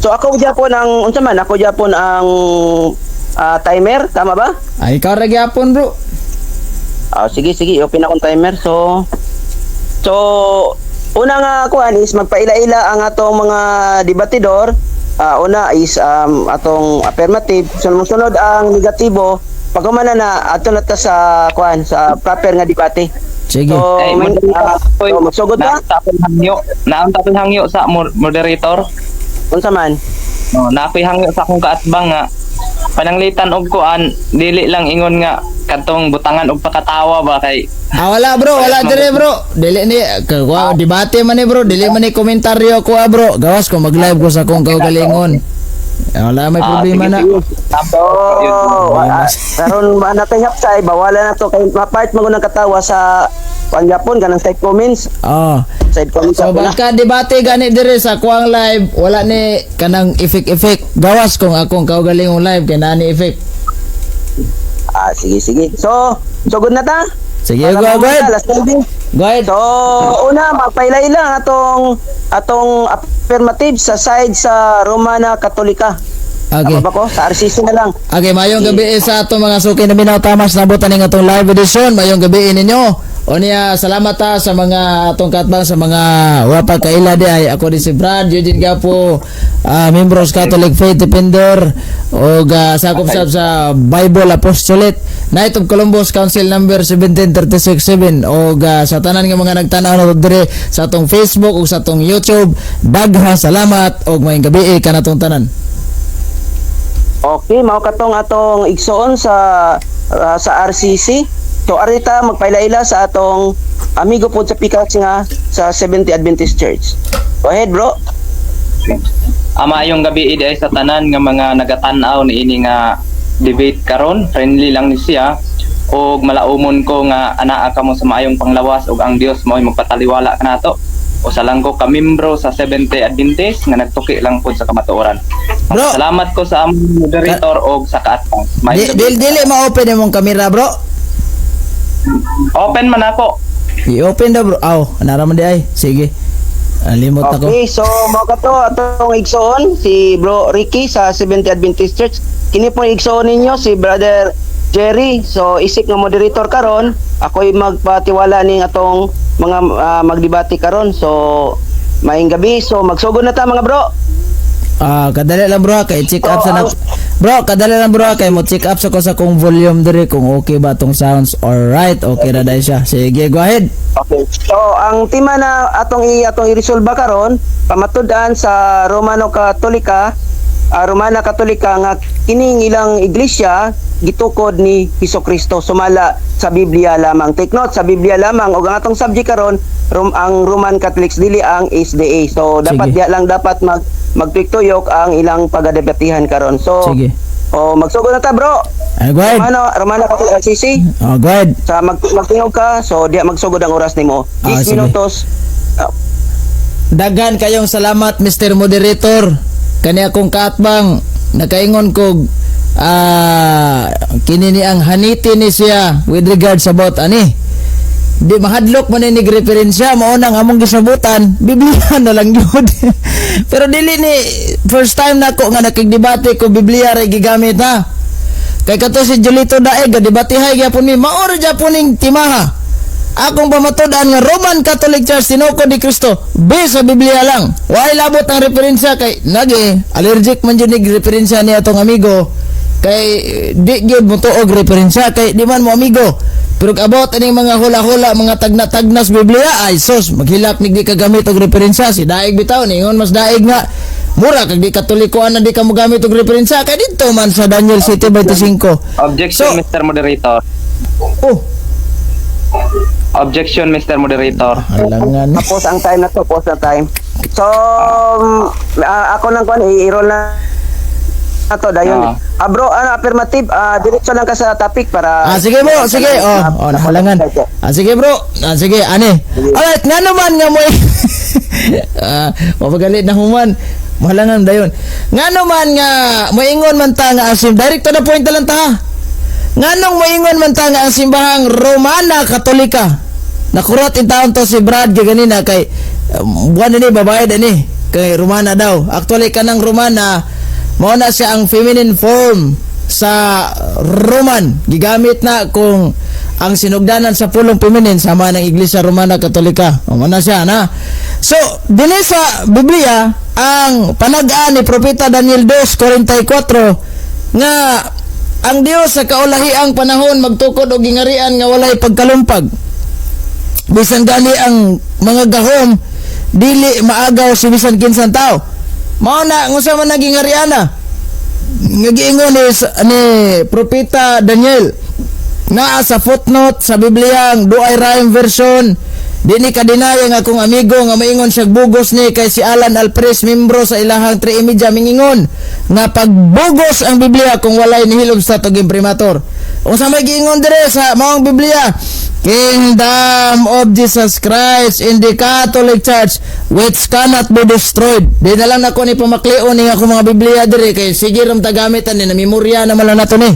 So ako gyapon ang unsa man, ako gyapon ang timer, tama ba? Ay, ikaw ra gyapon, bro. Ah, sige sige, open akong timer. So una nga kuan is magpaila-ila ang atong mga debatidor. Una is atong affirmative, sunod sunod ang negatibo. Pag humana na ato na ta sa kuan sa proper nga debate. Sige. So, Ay, may, moderator, so magsugod ba? Naunta akong hangyo. Naunta akong hangyo sa moderator. Unsa man? No, na ako'y hangyo sa akong kaatbang nga pananglitan og kuan dili lang ingon nga katong butangan og pakatawa ba kay Ah, wala, bro, wala dire, bro. Dili ni kuha debate man ni, bro, dili man ni komentaryo ko, ah, bro. Gawas ko mag-live ko sa akong kaugalingon. Ah, wala may problema sige, na. sige. So, karon ba na tay hapsay, bawala na to kay mapart man ng katawa sa kuan gyapon kanang side comments. Oh. Side comments So ako na. baka debate gani dire sa kuang live, wala ni kanang effect-effect. Gawas kung akong kaugalingong live kay naa ni effect. Ah, sige sige. So, sugod na ta. Sige, Para go, go ahead. mamaya, alas 9. Go ahead. So, una magpailaila ang atong atong affirmative sa side sa Romana Katolika. Okay. Tama ba ko? Sa RCC na lang. Okay, mayong gabi sa atong mga suki na minaw tamas nabutan ning atong live edition. Mayong gabi ninyo. O niya, salamat ta sa mga atong katbang sa mga wapa kaila di ay ako din si Brad Eugene Gapo, membro sa Catholic Faith Defender o sakop sab sa Bible Apostolate Knight of Columbus Council number 17367 o sa tanan nga mga nagtan-aw na diri sa atong Facebook ug sa atong YouTube, daghang salamat og mayong gabi kanatong tanan. Okay, mao katong atong igsoon sa sa RCC. So arita magpailaila sa atong amigo po sa pikas nga sa 70 Adventist Church. Go ahead, bro. Maayong gabi idi ay sa tanan nga mga nagatan-aw niini nga debate karon. Friendly lang ni siya ug malaumon ko nga anaa kamo sa maayong panglawas ug ang Dios mo'y magpataliwala kanato. Usa lang ko ka membro sa Seventh Day Adventist nga nagtuki lang pod sa kamatuoran. Bro. Salamat ko sa among moderator og sa kaatbang. Di, Maayong gabi. dili, dili ma-open imong kamera, bro. Open man ako. I-open daw, bro. Aw, naraman di ay. Sige. Limot ako. Okay, so mao kato atong igsoon si Bro Ricky sa 70 Adventist Church. Kini po igsoon ninyo si Brother Jerry. So isip nga moderator karon, ako'y magpatiwala ning atong mga magdebate karon. So maayong gabi. So magsugod na ta, mga bro. Ah, kadali lang, bro, kay check up sa na. Bro, kadali lang, bro, kay mo check up sa ko sa kong volume diri kung okay ba tong sounds. Alright, okay na dahil siya. Sige, go ahead. Okay. So ang tema na atong i-resolve karon, pamatud-an sa Romano Katolika, Romana Katolika nga kining ilang iglesia gitukod ni Hesukristo sumala sa Biblia lamang. Take note, sa Biblia lamang ug ang atong subject karon ang Roman Catholics, dili ang SDA. So dapat Sige. diya lang dapat magtuyok ang ilang pagadebatihan karon. So Sige. oh, magsugod na ta, bro. Ah, go ahead. Romano Catholic RCC Oh, go ahead. sa magtingog ka, so diya magsugod ang oras nimo. 10 Ah, sige. minutos. Daghan kayong salamat, Mr. Moderator. Kani akong kaatbang nakaingon kog kini ni ang haniti ni siya with regards about ani. Di mahadlok man ni referensya, mao nang among gisabutan Biblia na lang gyud. Pero dili ni first time nako nga nakigdebate ko Biblia ra gigamit ha. Kay kato si Julito Daeg gadebatehay gyapon mi, mao ra gyapon ning timaha. Akong pamatud-an nga Roman Catholic Church tinukod ni Kristo based sa Biblia lang. Way labot ang referensya kay nagi allergic man jud ni referensya ni atong amigo kay di gyud mo tuog referensya kay di man mo amigo. Pero about aning mga hula-hula, mga tagna-tagnas Biblia, ay sos, maghilak nig di ka gamit og referensya. Si Daig bitaw ningon mas daig nga mura kag di Katoliko ana di ka mogamit og referensya kay didto man sa Daniel 7:25. Objection, Mr. Moderator. Oh, Objection, Mr. Moderator. halangan. Pause ang time na to, pause na time. So, ako nang kuan i-roll na na to dayon. Ah, bro, ano affirmative, diretso lang ka sa topic para Ah, sige bro, sige. Oh, nahalangan. Ah, sige, bro. Ah, sige, ani. Alright, nga naman nga mo mapagalit na human. Mahalangan dayon. Nga naman nga moingon man ta nga ang direct to the point na lang ta, ha. Nganong moingon man ta nga ang simbahang Romana Katolika. Nakurot in taon to si Brad kay ganina kay buwan ni babae ni. Kay Romana daw. Actually, kanang Romana mao na siya ang feminine form sa Roman. Gigamit na kung ang sinugdanan sa pulong feminine sama ng Iglesia Romana Katolika. O, mao na siya na. So, dinhi sa Biblia ang panag-an ni Propeta Daniel 2:44 nga ang Dios sa kaulahiang panahon magtukod og gingarian nga walay pagkalumpag. Bisan gani ang mga gahom, dili maagaw si bisan kinsang tao. Mao na unsa man naging ngariana nga giingon ni Propeta Daniel, naa sa footnote sa Biblia ang Douay-Rheims version. Di ni kadinaya nga akong amigo nga maingon siya bugos ni, kay si Alan Alpres, membro sa ilahang 3 media, mingingon nga pagbugos ang Biblia kung walay nihil obstat og imprimatur. Unsa may giingon dire sa maong Biblia? Kingdom of Jesus Christ in the Catholic Church which cannot be destroyed. Di na lang nako ni pamaklion ni ako mga Biblia dire kay sige ram tagamitan ni, na memorya naman lang nato ni.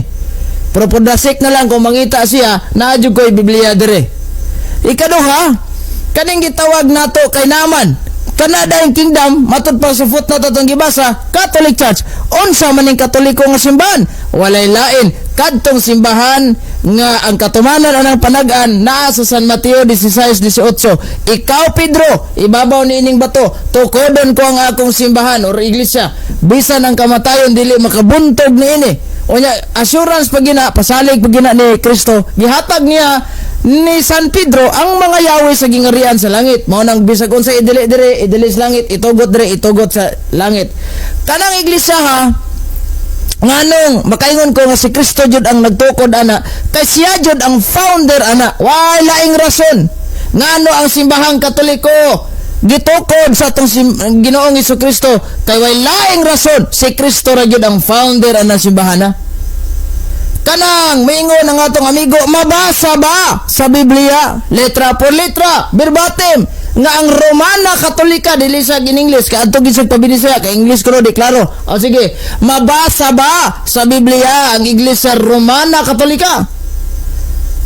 Pero for the sake na lang kung mangita siya, naa jud ko'y Biblia dire. Ikaduha, kaning gitawag nato kay naman kana dayong kingdom, matud pa sa footnote atong gibasa, Catholic Church. Unsa man ning Katoliko nga simbahan? Walay lain kadtong simbahan nga ang katumanan anang panag-an naa sa San Mateo 16:18, "Ikaw Pedro, ibabaw ni ining bato tukodon ko ang akong simbahan or iglesia, bisan ang kamatayon dili makabuntog niini." Unya assurance pag gina, pasalig pag gina ni Kristo, gihatag niya ni San Pedro ang mga yawi sa gingarian sa langit. Mao nang bisag unsa idili dire, idili sa langit, itugot dire, itugot sa langit. Kanang iglesia ha, nganong makaingon ko nga si Kristo jud ang nagtukod ana, kay siya jud ang founder ana. Way laing rason ngano ang simbahang Katoliko gitukod sa atong Ginoong Kristo, kay way laing rason, si Kristo ra jud ang founder ana simbahan na. Kanang maingon ang atong amigo, mabasa ba sa Biblia letra por letra, verbatim, nga ang Romana Katolika, dili sa in English, kay adto gid sa pabinisaya kay English ko di klaro. O sige, mabasa ba sa Biblia ang Iglesia Romana Katolika?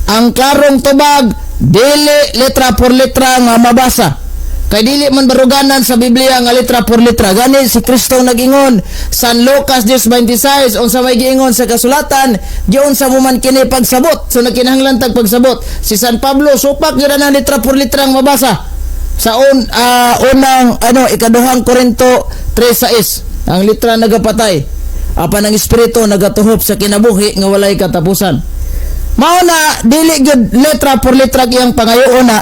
Ang klarong tubag, dili letra por letra nga mabasa. Kay dili man baruganan sa Biblia nga letra por letra. Gani si Kristo nag-ingon, San Lucas 10:26, unsa may giingon sa kasulatan, giunsa mo man kini pagsabot. So nagkinahanglan tag pagsabot. Si San Pablo supak gyud ang letra por letra ang mabasa. Sa unang ano, ikaduhang Korinto 3:6, ang litra nagapatay, apan ang espiritu nagatuhop sa kinabuhi nga walay katapusan. Mao na dili gyud letra por letra iyang pangayoon na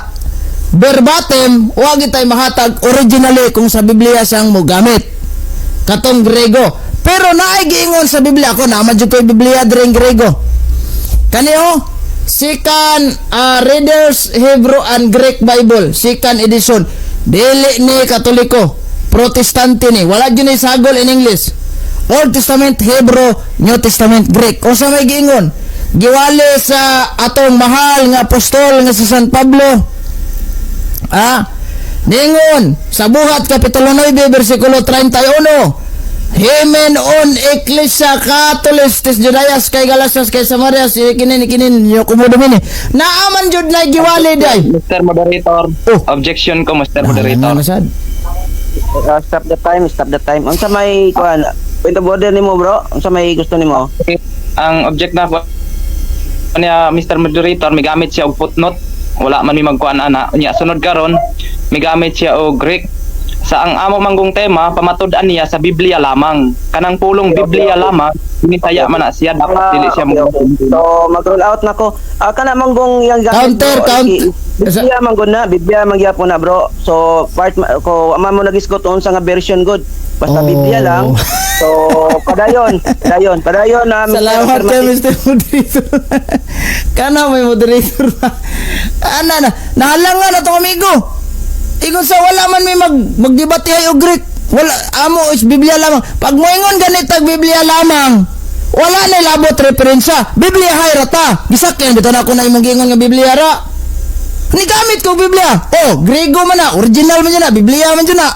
verbatim, wa gyud tay mahatag originally kung sa Biblia siyang mogamit. Katong Grego. Pero naay giingon sa Biblia ko, naman jud ko'y Biblia diri Grego. Kani oh, Second Readers Hebrew and Greek Bible, second edition. Dili ni Katoliko, Protestante ni. Wala jud ni sagol in English. Old Testament Hebrew, New Testament Greek. Unsa may giingon? Giwali sa atong mahal nga apostol nga si San Pablo. Ningon sa Buhat kapitulo 9 bersikulo 31. Himen on Ecclesia Catholis tis Judayas kay Galatias kay Samaria si kinin kinin yo kumudo mini. Naaman jud na giwali day. Mr. Moderator, Oh. objection ko, Mr. Moderator. Nahalangan na sad. Stop the time, stop the time. Unsa may kuan? Point of order nimo, bro? Unsa may gusto nimo? Ang object na ko niya, Mr. Moderator, may gamit siya og footnote. Wala man mi magkuan ana. Unya sunod karon, may gamit siya og Greek. Sa ang amo manggong tema, pamatud-an niya sa Biblia lamang. Kanang pulong Biblia lamang, binisaya man na siya, dapat dili siya Okay, mo. okay. So mag-roll out na ko. Ah, kana manggong yang gamit, Counter, bro, count- Biblia manggong na, Biblia mangyapon na, bro. So part ko ama mo nagisgot unsa nga version good. Basta Oh. Biblia lang. So padayon, padayon, padayon na Mr. Salamat kay Affirmative. Mr. Moderator. Kana may moderator pa. Ana na, nahalangan na tong amigo. Ingon sa wala man may magdebate ay og Greek. Wala, amo is Biblia lamang. Pag moingon ganit tag Biblia lamang, wala na labot referensya. Biblia hay rata. Gisakyan bitaw na ako na imong giingon nga Biblia ra. Ni gamit ko Biblia. Oh, Grego man na, original man yun na, Biblia man yun na.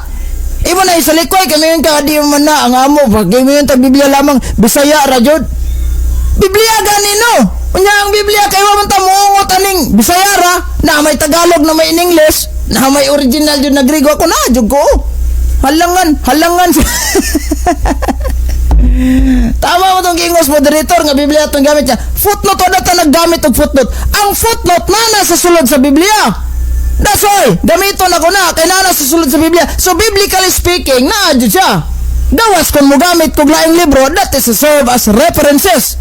Imo na isalikoy kami ka di man na ang amo pag ingon tag Biblia lamang, Bisaya ra jud. Biblia ganino. Unya ang Biblia kay wa man ta muungot aning Bisaya ra, na may Tagalog, na may in English, na may original jud na Grego, ako na jud ko. Halangan, halangan. Tama mo tong gingos, moderator, nga Biblia itong gamit niya. Footnote, wala ta naggamit og footnote. Ang footnote na nasa sulod sa Biblia. That's why, gamiton ako na, kay naa sa sulod sa Biblia. So, biblically speaking, naa jud siya. Gawas kung mogamit kog laing libro, that is to serve as references.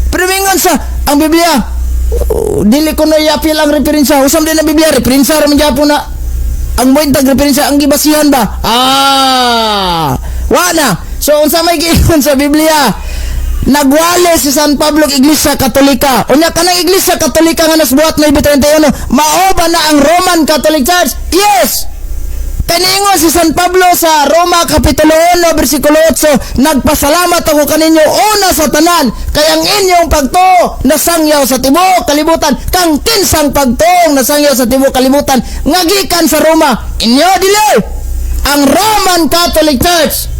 Pero mingon sa, ang Biblia, oh, dili ko na iapil ang referensya. Usam din ang Biblia, referensya raman gyapon na. Ang buntag referensya, ang gibasihan ba? Ah, wa na. So, unsa may giingon sa Biblia? Nagwali si San Pablo og Iglesia Katolika. Unya kanang Iglesia Katolika nga nasbuhat 931, mao ba na ang Roman Catholic Church? Yes. Kaningon si San Pablo sa Roma Kapitulo 1 versikulo 8, "Nagpasalamat ako kaninyo una sa tanan kay ang inyong pagtuo nasangyaw sa tibuok kalibutan." Kang kinsang pagtuo nasangyaw sa tibuok kalibutan nga gikan sa Roma? Inyo dili, ang Roman Catholic Church.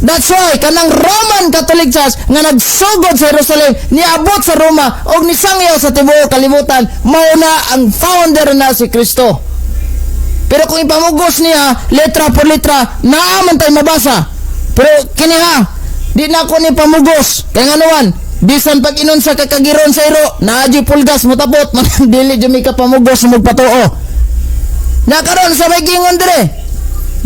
That's why kanang Roman Catholic Church nga nagsugod sa Jerusalem, niabot sa Roma og nisangyaw sa tibuok kalibutan, mao na ang founder na si Kristo. Pero kung ipamugos niya, letra por letra, naa man tay mabasa. Pero kini ha, di na ako ni pamugos. Kaya nga naman, bisan pag inon sa kakagiron sa iro, naa pulgas, mutapot, man dili jud mi ka pamugos magpatuo. Nakaron sa may gingon dire,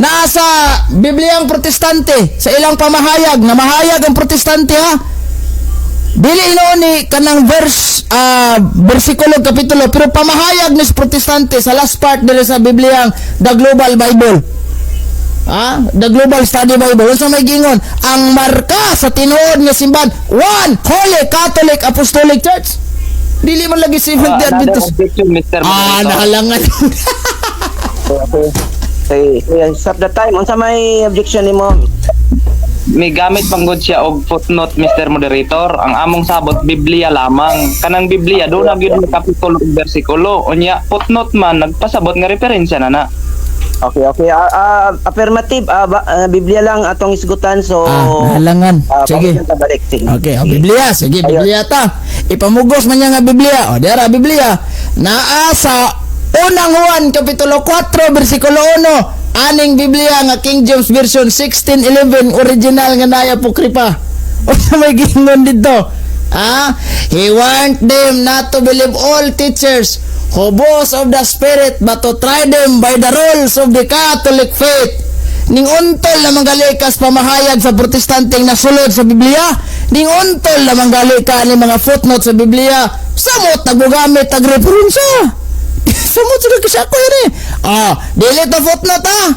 naa sa Bibliang Protestante, sa ilang pamahayag, na mahayag ang Protestante ha, dili inoon ni kanang verse, bersikulo, kapitulo, pero pamahayag ni Protestante sa last part dili sa Bibliang The Global Bible. Ah, The Global Study Bible. Unsa may gingon? Ang marka sa tinuod nga simbahan, One Holy Catholic Apostolic Church. Dili man lagi Seventh Day Another Adventist. Objection, Mr. Ah, Moderator. nahalangan. Okay. Okay, okay, stop the time. Unsa may objection nimo? May gamit panggod siya og footnote, Mr. Moderator. Ang among sabot, Biblia lamang. Kanang Biblia do na gyud may kapitulo ug bersikulo. Unya footnote man nagpasabot nga referensya na na. Okay. Affirmative, Biblia lang atong isgutan. So, Ah, nahalangan. Sige. Balik ta, balik. Sige. Okay, oh, Biblia. Sige, Ayun. Biblia ta. Ipamugos man niya nga Biblia. O, diara Biblia. Naa sa Unang Juan Kapitulo 4 versikulo 1. Aning Biblia nga King James Version 1611 original nga naay apokripa. Unsa may gingon dito? Ah, "He warned them not to believe all teachers who boast of the Spirit, but to try them by the rules of the Catholic faith." Ning untol na manggali kas pamahayag sa Protestanteng nasulod sa Biblia, ning untol na manggali ka ni mga footnote sa Biblia, samot nagbugamit tag referensya. Samot sa kasi ako yun eh. Ah, dili to footnote ah.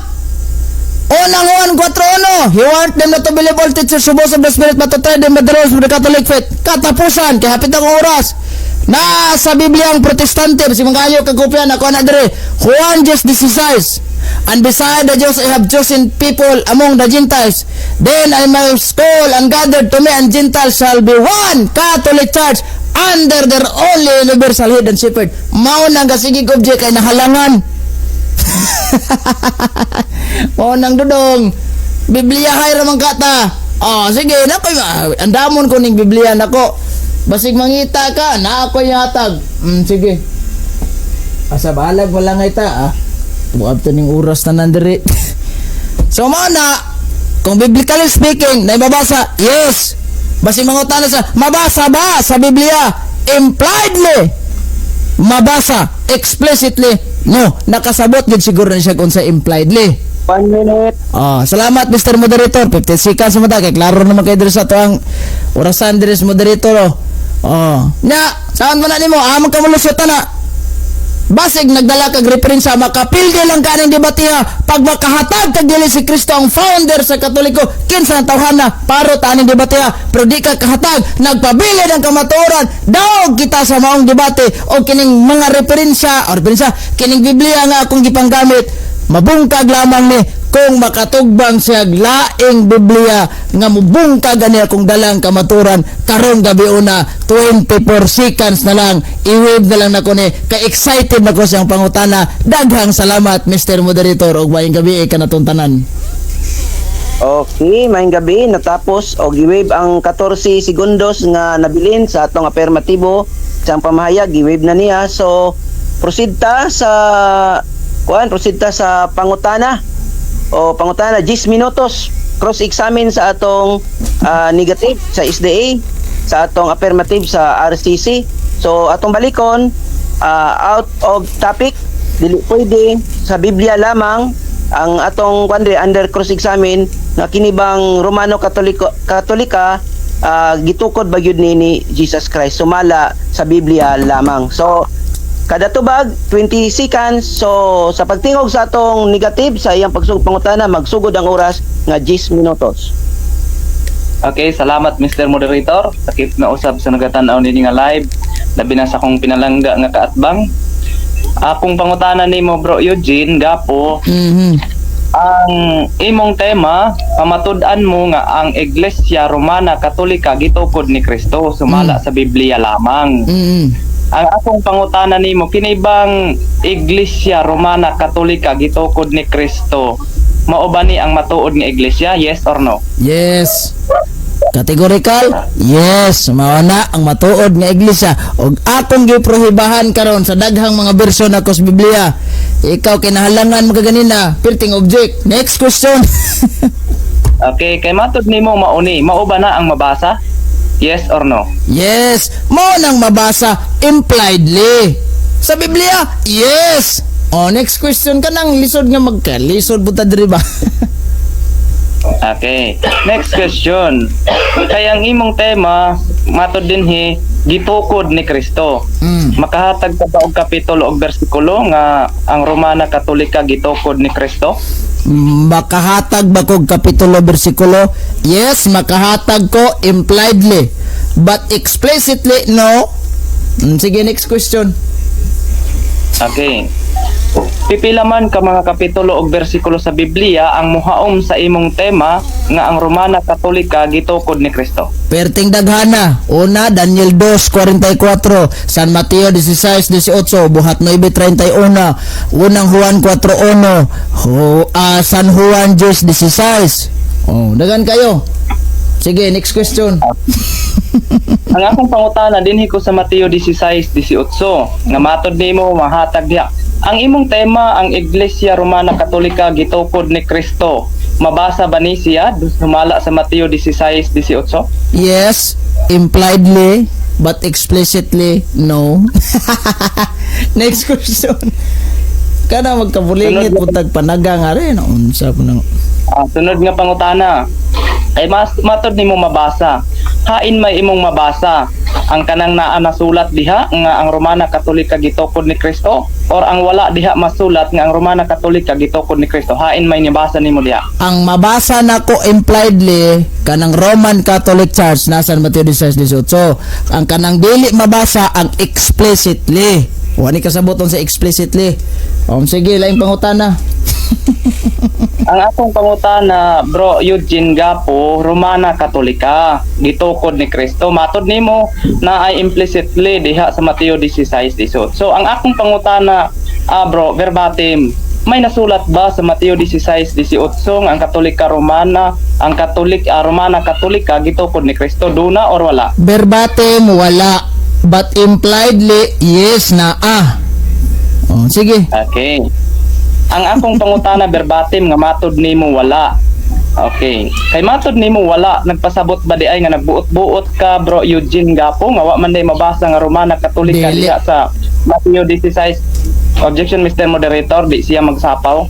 Unang Juan 4.1. "He warned them not to believe all teachers who boast of the Spirit, but to try them by the rules of the Catholic faith." Katapusan, kay hapit ang oras. Na sa Biblia ang Protestante, si mangayo kag kopya na ako na dire. Juan just 16. "And beside the Jews I have chosen people among the Gentiles. Then I must call and gather to me, and Gentiles shall be one Catholic Church under their only universal head and shepherd." Mao nang gasigi object kay nahalangan. Mao nang dudong. Biblia hay ra man kata. Oh, sige, nako andamon ko ning Biblia nako. Basig mangita ka, na ako yatag. Sige. Asa balag wala nga ita ah. Tuab to ning oras na nandiri. So mao na kung biblically speaking, na mabasa, yes. Basig mangutana sa mabasa ba sa Biblia? Impliedly mabasa, explicitly no. Nakasabot gid siguro na siya kung sa impliedly. 1 minute. Oh, salamat, Mr. Moderator. 50 seconds mo ta kay klaro naman kay diri sa tuang orasan diri sa moderator oh. Oh. Nya, saan man na nimo? Among kamulusot na. Basig nagdala kag referensya, makapildi lang ka ning debate ha. Pag makahatag kag dili si Kristo ang founder sa Katoliko, kinsa ang tawhana paro ta aning debate ha. Pero di ka kahatag, nagpabilin ang kamatuoran, daog kita sa maong debate o kining mga referensya o referensya kining Biblia nga akong gipanggamit, mabungkag lamang ni kung makatugbang siya laing Biblia nga mubungkag ani akong dalang kamaturan karong gabi una. 24 seconds na lang, i-wave na lang nako ni kay excited na ko siyang pangutana. Daghang salamat, Mr. Moderator, ug maayong gabi kanatong tanan. Okay, maayong gabi, natapos og i-wave ang 14 segundos nga nabilin sa atong apermatibo sa pamahayag, i-wave na niya. So proceed ta sa kuan, proceed ta sa pangutana. O pangutana, 10 minutos cross-examine sa atong negative sa SDA, sa atong affirmative sa RCC. So atong balikon, out of topic, dili pwede, sa Biblia lamang ang atong kwan diri under cross-examine nga kini bang Romano Katoliko Katolika gitukod ba gyud ni Jesus Christ sumala sa Biblia lamang. So kada tubag 20 seconds. So sa pagtingog sa atong negative sa iyang pagsugod pangutana, magsugod ang oras nga 10 minutos. Okay, salamat, Mr. Moderator. Sakit na usab sa nagatan-aw nini nga live. Labi na sa akong pinalangga nga kaatbang. Akong pangutana nimo, Bro Eugene Gapo, ang imong tema, pamatud-an mo nga ang Iglesia Romana Katolika gitukod ni Kristo sumala sa Biblia lamang. Ang akong pangutana nimo, kini bang Iglesia Romana Katolika gitukod ni Kristo? Mao ba ni ang matuod nga iglesia? Yes or no? Yes. Categorical? Yes, mao na ang matuod nga iglesia. Og akong giprohibahan karon sa daghang mga bersyon ako sa Biblia. Ikaw kinahalangan mo kaganina, perting object. Next question. Okay, kay matod nimo mauni, mao ba na ang mabasa? Yes or no? Yes, mao nang mabasa impliedly. Sa Biblia? Yes. Oh, next question ka nang lisod nga magka. Lisod buta diri ba? Okay. Next question. Kay ang imong tema, matod dinhi, gitukod ni Kristo. Makahatag ka ba og kapitulo og bersikulo nga ang Romana Katolika gitukod ni Kristo? Makahatag ba kog kapitulo, bersikulo? Yes, makahatag ko impliedly. But explicitly, no. Sige, next question. Okay. Pipila man ka mga kapitulo og bersikulo sa Biblia ang muhaom sa imong tema nga ang Romana Katolika gitukod ni Kristo? Perting daghana. Una, Daniel 2:44, San Mateo 16:18, Buhat 9:31, Unang Juan 4:1, San Juan 10:16. Oh, dagan kayo. Sige, next question. Ang akong pangutana, dinhi ko sa Mateo 16:18 nga matod nimo mahatag diha. Ang imong tema, ang Iglesia Romana Katolika gitukod ni Kristo. Mabasa ba ni siya sumala sa Mateo 16:18? Yes, impliedly, but explicitly, no. Next question. Kana magkabulingit putag panaga nga rin. Unsa po nang Ah, sunod nga pangutana. Ay mas matod nimo mabasa. Hain may imong mabasa? Ang kanang naa nasulat diha nga ang Romana Katolika gitukod ni Kristo or ang wala diha masulat nga ang Romana Katolika gitukod ni Kristo? Hain may nibasa nimo diha? Ang mabasa nako impliedly kanang Roman Catholic Church nasa Mateo 16:18. Ang kanang dili mabasa ang explicitly. Wani kasaboton sa explicitly. Sige, laing pangutana. Ang akong pangutana, Bro Eugene Gapo, Romana Katolika gitukod ni Kristo. Matod nimo na ay implicitly diha sa Mateo 16:18. So ang akong pangutana, bro, verbatim, may nasulat ba sa Mateo 16:18 nga ang Katolika Romana, ang Katolik Romana Katolika gitukod ni Kristo? Duna or wala? Verbatim wala, but impliedly yes na ah. Oh, sige. Okay. Ang akong pangutana verbatim nga matod nimo wala. Okay. Kay matod nimo wala, nagpasabot ba di ay nga nagbuot-buot ka, Bro Eugene Gapo, nga wa man day mabasa nga Romana Katolika Dili. diha sa Mateo 16? Objection, Mr. Moderator, di siya magsapaw.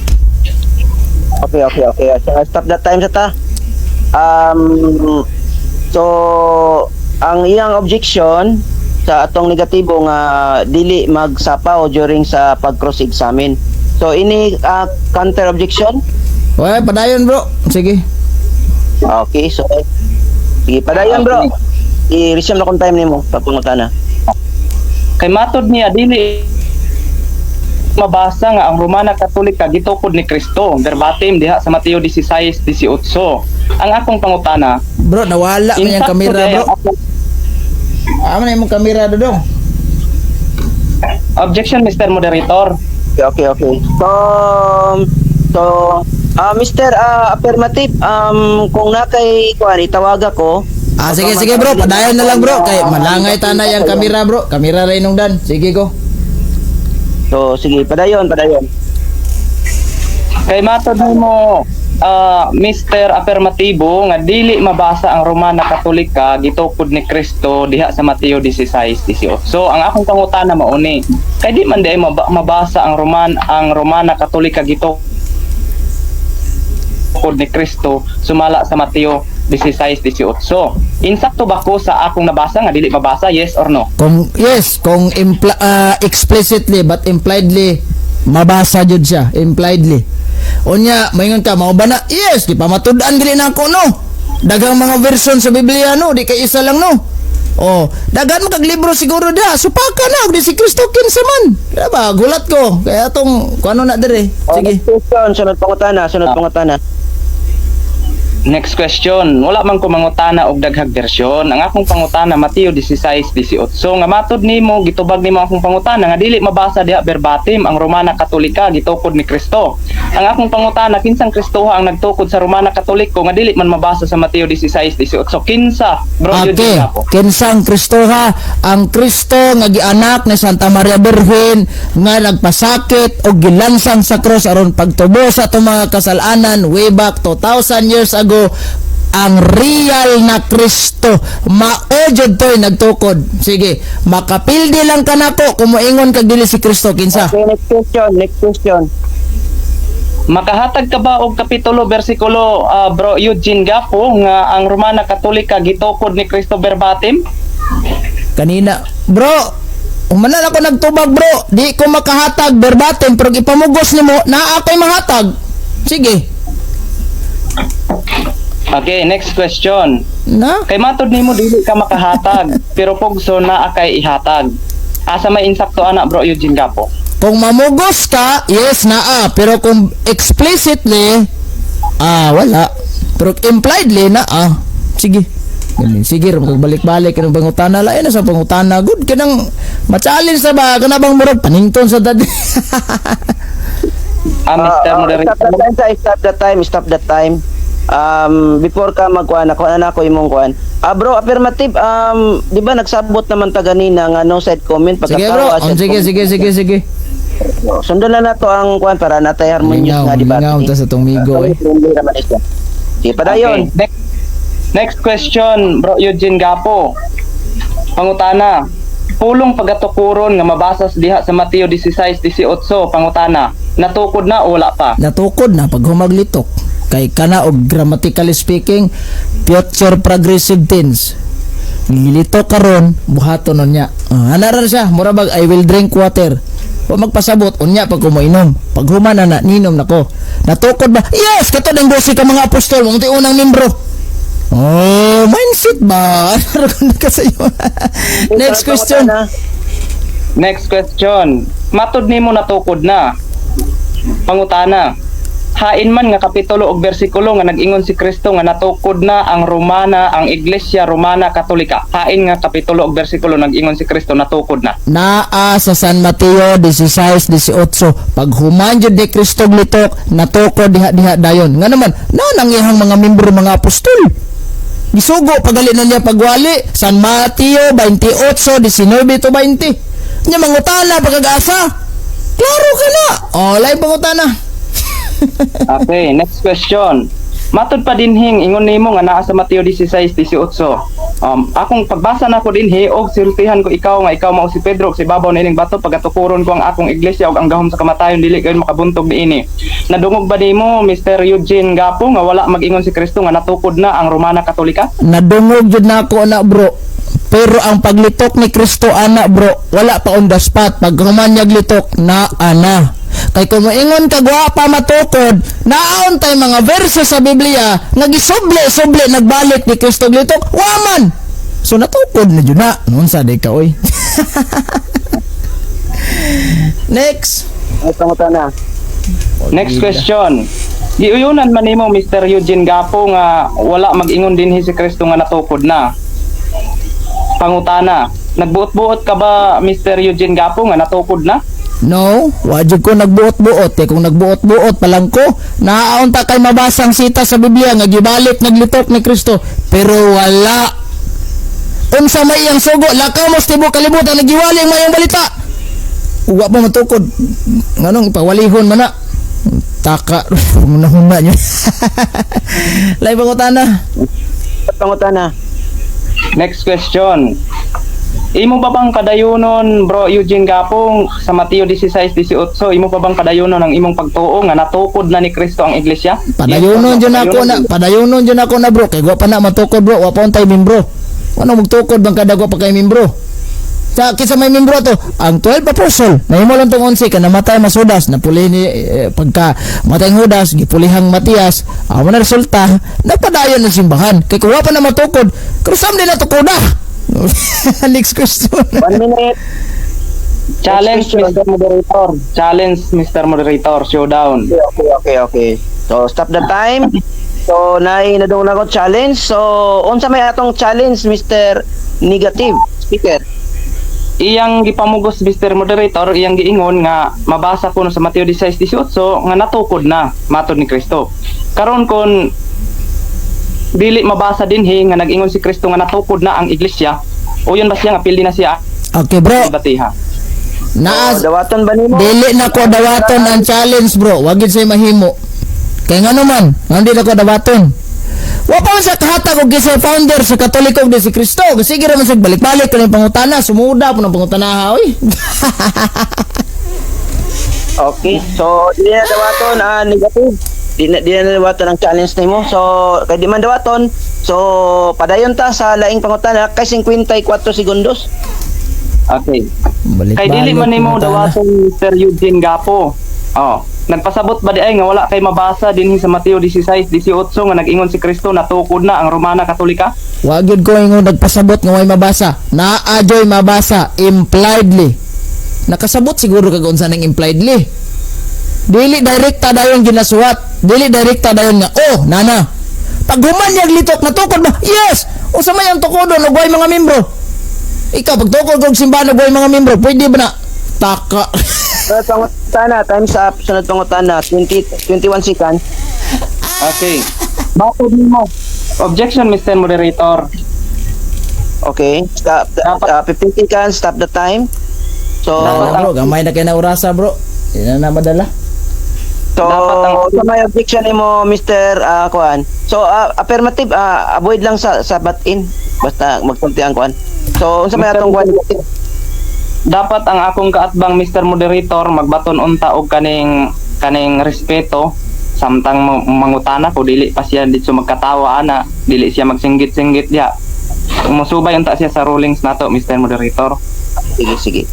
Okay. So, stop that time sa ta. So, ang iyang objection sa atong negatibo nga dili magsapaw during sa pag-cross examine. So ini counter objection? Okay, padayon, bro. Sige. Okay, so sige, padayon, bro. I-resume na kung time nimo pagpangutana. Kay matod niya dili mabasa nga ang Romana Katolika gitukod ni Kristo verbatim diha sa Mateo 16:18. Ang akong pangutana, Bro, nawala man yung intakto kamera, diay bro. ang akong- Amo na imong kamera, dodong. Objection, Mr. Moderator. Okay. So, Mr. Affirmative, kung na kay kuan itawag ako. Ah, sige, sige, bro. Padayon na lang, bro. Kay malangay tanay ang kamera, bro. Kamera rin nung dan. Sige ko. So, sige, padayon, padayon. Kay matod nimo Mr. Affirmatibo nga dili mabasa ang Romana Katolika gitukod ni Kristo diha sa Mateo 16:18. So ang akong pangutana mao ni, kay di man diay mabasa ang Romana Katolika gitukod ni Kristo sumala sa Mateo 16:18. Insakto ba ko sa akong nabasa nga dili mabasa, yes or no? Kung yes, kung explicitly but impliedly mabasa jud siya, impliedly. Unya, maingon ka mao ba na? Yes, di pa matud-an dili na ako, no. Daghang mga version sa Biblia, no, di kay isa lang, no. Oh, daghan mo kag libro siguro da. Supaka na og di si Kristo kinsa man. Di ba? Gulat ko. Kaya atong kuano na dire. Oh, Sige. next question, sunod pangutana, sunod pangutana. Next question. Wala man ko mangutana og daghag bersyon. Ang akong pangutana, Mateo 16:18. Nga matod nimo, gitubag nimo akong pangutana nga dili mabasa diha verbatim ang Romana Katolika gitukod ni Kristo. Ang akong pangutana, kinsang Kristoha ang nagtukod sa Romana Katoliko nga dili man mabasa sa Mateo 16:18? Kinsa, Bro Okay, Eugene Gapo? Kinsang Kristoha? Ang Kristo nga gianak ni Santa Maria Birhen nga nagpasakit og gilansang sa cross aron pagtubo sa atong mga kasalanan way back 2000 years ago. Ang real na Kristo mao jud to'y nagtukod. Sige, makapildi lang kanako kung moingon kag dili si Kristo, kinsa? Okay, next question, next question. Makahatag ka ba og kapitulo bersikulo, Bro Eugene Gapo, nga ang Romana Katolika gitukod ni Kristo verbatim? Kanina, bro, humanan ako nagtubag, bro. Di ko makahatag verbatim, pero ipamugos nimo naa ako'y mahatag. Sige. Okay, next question. Na? Kay matod nimo dili ka makahatag, pero pugso naa kay ihatag. Asa may insakto ana, Bro Eugene Gapo? Kung mamugos ka, yes, naa. Pero kung explicitly, wala. Pero impliedly, naa. Sige. Ganin, sige, balik-balik kanang pangutana lain na sa pangutana. Good kanang ma-challenge sa ba kana bang murag panington sa dad. Ah, Mr. Moderator. Stop the time, sir. Stop the time, stop the time. Before ka magkuan, ako na ako imong kuan. Ah, bro, affirmative, di ba nagsabot naman ta ganina nga no side comment? Sige, bro. Pagkatawa, side Sige, comment. sige, sige, sige. Sundan na nato ang kuan para natay harmonious Lingaw, nga debate. lingaw ta sa tong migo eh. Sige, padayon. Okay. Next question, Bro Eugene Gapo. Pangutana. Pulong pagatukuron nga mabasa diha sa Mateo 16:18, pangutana. Natukod na o wala pa? Natukod na pag humaglitok kay kana og grammatically speaking future progressive tense, nilito karon, buhaton unya. Ana ra siya, mura bag "I will drink water." Wa magpasabot, unya pag kumoinom, pag human na, ninom nako. Natukod ba? Yes, kato ng 12 ka mga apostol mo unang membro. Oh, mindset ba? Ano ka sa iyo? Next question. Pangutana. Next question. Matod nimo natukod na. Pangutana. Hain man nga kapitulo og bersikulo nga nag-ingon si Kristo nga natukod na ang Romana, ang Iglesia Romana Katolika? Hain nga kapitulo og bersikulo nag-ingon si Kristo natukod na? Naa sa San Mateo 16:18. Pag human jud ni Kristo litok, natukod diha diha dayon. Nga naman na nang iyang mga membro, mga apostol, gisugo pagali na niya pagwali. San Mateo 28:19 to 20. Nya mangutana pagkag-asa, klaro ka na. Oh, lain pangutana. Okay, next question. Matod pa dinhing ingon nimo nga naa sa Mateo 16:18. Akong pagbasa nako dinhi og sultihan ko ikaw nga ikaw mao si Pedro ug sa ibabaw niining bato pagatukuron ko ang akong iglesia ug ang gahom sa kamatayon dili kayo makabuntog niini. Nadungog ba nimo, Mr. Eugene Gapo, nga wala mag-ingon si Kristo nga natukod na ang Romana Katolika? Nadungog jud nako na, bro. Pero ang paglitok ni Kristo ana, bro, wala pa on the spot. Pag human niya litok na ana. Kay kung moingon ka wa pa matukod, naon tay mga verses sa Biblia nga gisuble-suble nagbalik ni Kristo litok, wa man. So natukod na jud na. Noon sa di ka oy. Next. Ay, pangutana. Next question. Giuyunan man nimo, Mr. Eugene Gapo, nga wala mag-ingon dinhi si Kristo nga natukod na. Pangutana, nagbuot-buot ka ba, Mr. Eugene Gapo, nga natukod na? No, wa jud ko nagbuot-buot. Eh, kung nagbuot-buot pa lang ko, naaon ta kay mabasang sita sa Biblia nga gibalik naglitok ni Kristo. Pero wala. Unsa may iyang sugo, lakaw mo sa tibuok kalibutan, nagiwali ang mayong balita. Wa pa matukod. Nganong ipawalihon man na? Taka, huna nyo. Lahi pangutana. Pangutana. Next question. Imo pa bang padayunon, Bro Eugene Gapong, sa Mateo 16:18, imo pa bang padayunon ang imong pagtuo nga natukod na ni Kristo ang iglesia? Padayunon Yes, jud ako na, padayunon jud ako na, bro. Kay wa pa na matukod, bro, wa pa untay membro. Wano magtukod bang kada wa pa kay membro. Sa kinsa may membro to, ang 12 apostle, nahimo lang tong 11 ka namatay mas Judas, napuli ni pagka matay ang Judas, gipulihang Matias, amo na resulta, nagpadayon ng simbahan. Kay kung wa pa na matukod, krusam din na tukoda. Next question. 1 minute. Challenge, Next question. Mr. Moderator. Challenge, Mr. Moderator. Showdown. Okay. So, stop the time. So, naay nadungog na ko challenge. So, unsa may atong challenge, Mr. Negative Speaker? Iyang gipamugos, Mr. Moderator, iyang giingon nga mabasa ko no sa Mateo 16:18 nga natukod na matod ni Kristo. Karon kon dili mabasa dinhi nga nag-ingon si Kristo nga natukod na ang iglesia, uyon ba siya nga pildi na siya Okay, bro. batiha? Naa So, dawaton ba nimo? Dili na ko dawaton ang challenge, bro. Wag gid say mahimo. Kay ngano man, ngano di na ko dawaton? Wa pa man sa kahatag og sa founder sa Katoliko di si Kristo. Sige ra man sa balik-balik kanang pangutana, sumuda po ng pangutana ha, oy. Okay. So, di na dawaton ang negative. Di na dawaton ang challenge nimo. So, kay di man dawaton, so padayon ta sa laing pangutana kay 54 segundos. Okay. Balik-balik Kay dili man nimo pangutana. dawaton, Mr. Eugene Gapo. Oh, nagpasabot ba di ay nga wala kay mabasa dinhi sa Mateo 16:18 nga nag-ingon si Kristo natukod na ang Romana Katolika? Wa gyud ko ingon nagpasabot nga way mabasa. Naa joy mabasa impliedly. Nakasabot siguro kag unsa nang impliedly. Dili direkta dayon ginasuwat. Dili direkta dayon nga oh nana. Pag human niyag litok natukod ba? Yes. Unsa may ang tukodon og way mga membro? Ikaw pag tukod og simbahan og way mga membro, pwede ba na? Taka. Sunod pangutana, time's up. Sunod pangutana, 20, 21 seconds. Okay. Bakit mo? Objection, Mr. Moderator. Okay. Stop the, 15 seconds, stop the time. So, Dapat, bro, gamay na kay na orasa, bro. Di na na madala. So, Dapat sa may objection nimo, Mr. Kuan. So, affirmative, avoid lang sa butt-in. Basta magsulti ang kuan. So, unsa may Mr. atong kuan? Dapat ang akong kaatbang, Mr. Moderator, magbaton unta og kaning kaning respeto samtang mangutana ko, dili pa siya dito magkatawa ana, dili siya magsinggit-singgit diha. Musubay unta siya sa rulings nato, Mr. Moderator. Sige, sige.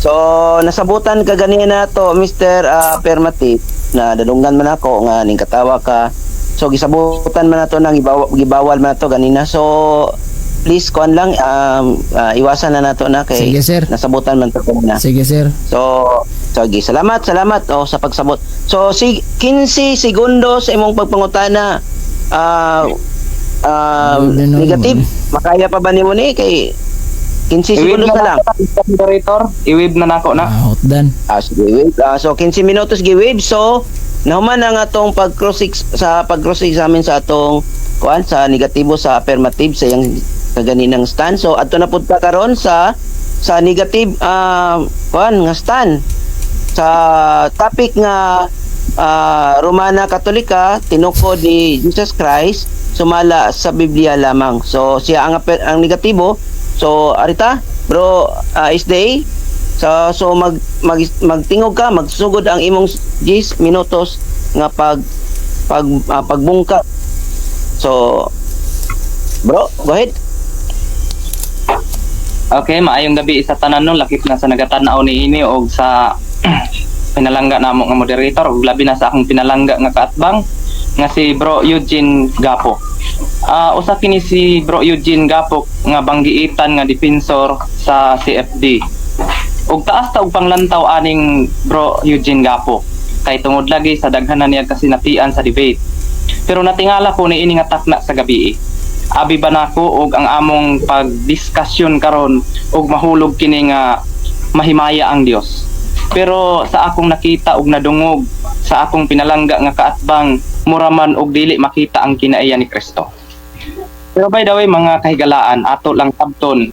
So, nasabutan ka ganina to, Mr. Affirmative, na dadunggan man ako nga ning katawa ka. So, gisabutan man nato nang gibawal man nato ganina. So, please kuan lang, iwasan na nato na kay Sige, sir. nasabutan man to kanina. Sige, sir. So, sige, salamat, salamat, oh, sa pagsabot. So, si 15 segundo sa imong pagpangutana, Grabe naman. negative. Makaya pa ba nimo ni kay 15 I-wave segundos na lang? nako, Mr. Moderator. I-wave na nako na. Ah, hotdan. Ah, sige, wave. Ah, so 15 minutos gi-wave. So, nahuman na nga atong pag-cross sa pag-cross examine sa atong kuan sa negatibo sa affirmative sa iyang kaganinang stand. So, adto na pud ta karon sa negative kuan nga stand sa topic nga Romana Katolika tinukod ni Jesus Christ sumala sa Biblia lamang. So siya ang negatibo. So arita, bro, SDA. So mag, mag magtingog ka, magsugod ang imong 10 minutos nga pag pag pagbungka. So bro, go ahead. Okay, maayong gabi sa tanan no, lakip na sa nagatanaw ni ini og sa pinalangga namo nga moderator ug labi na sa akong pinalangga nga kaatbang nga si Bro Eugene Gapo. Usa kini si Bro Eugene Gapo nga banggiitan nga defensor sa CFD. Ug taas ta og panglantaw aning Bro Eugene Gapo kay tungod lagi sa daghan na niya kasinatian sa debate. Pero natingala ko ni ini nga takna sa gabi. Abi ba nako og ang among pagdiskasyon karon og mahulog kini nga mahimaya ang Dios? Pero sa akong nakita og nadungog sa akong pinalangga nga kaatbang, mura man og dili makita ang kinaiya ni Kristo. Pero by the way, mga kahigalaan, ato lang sabton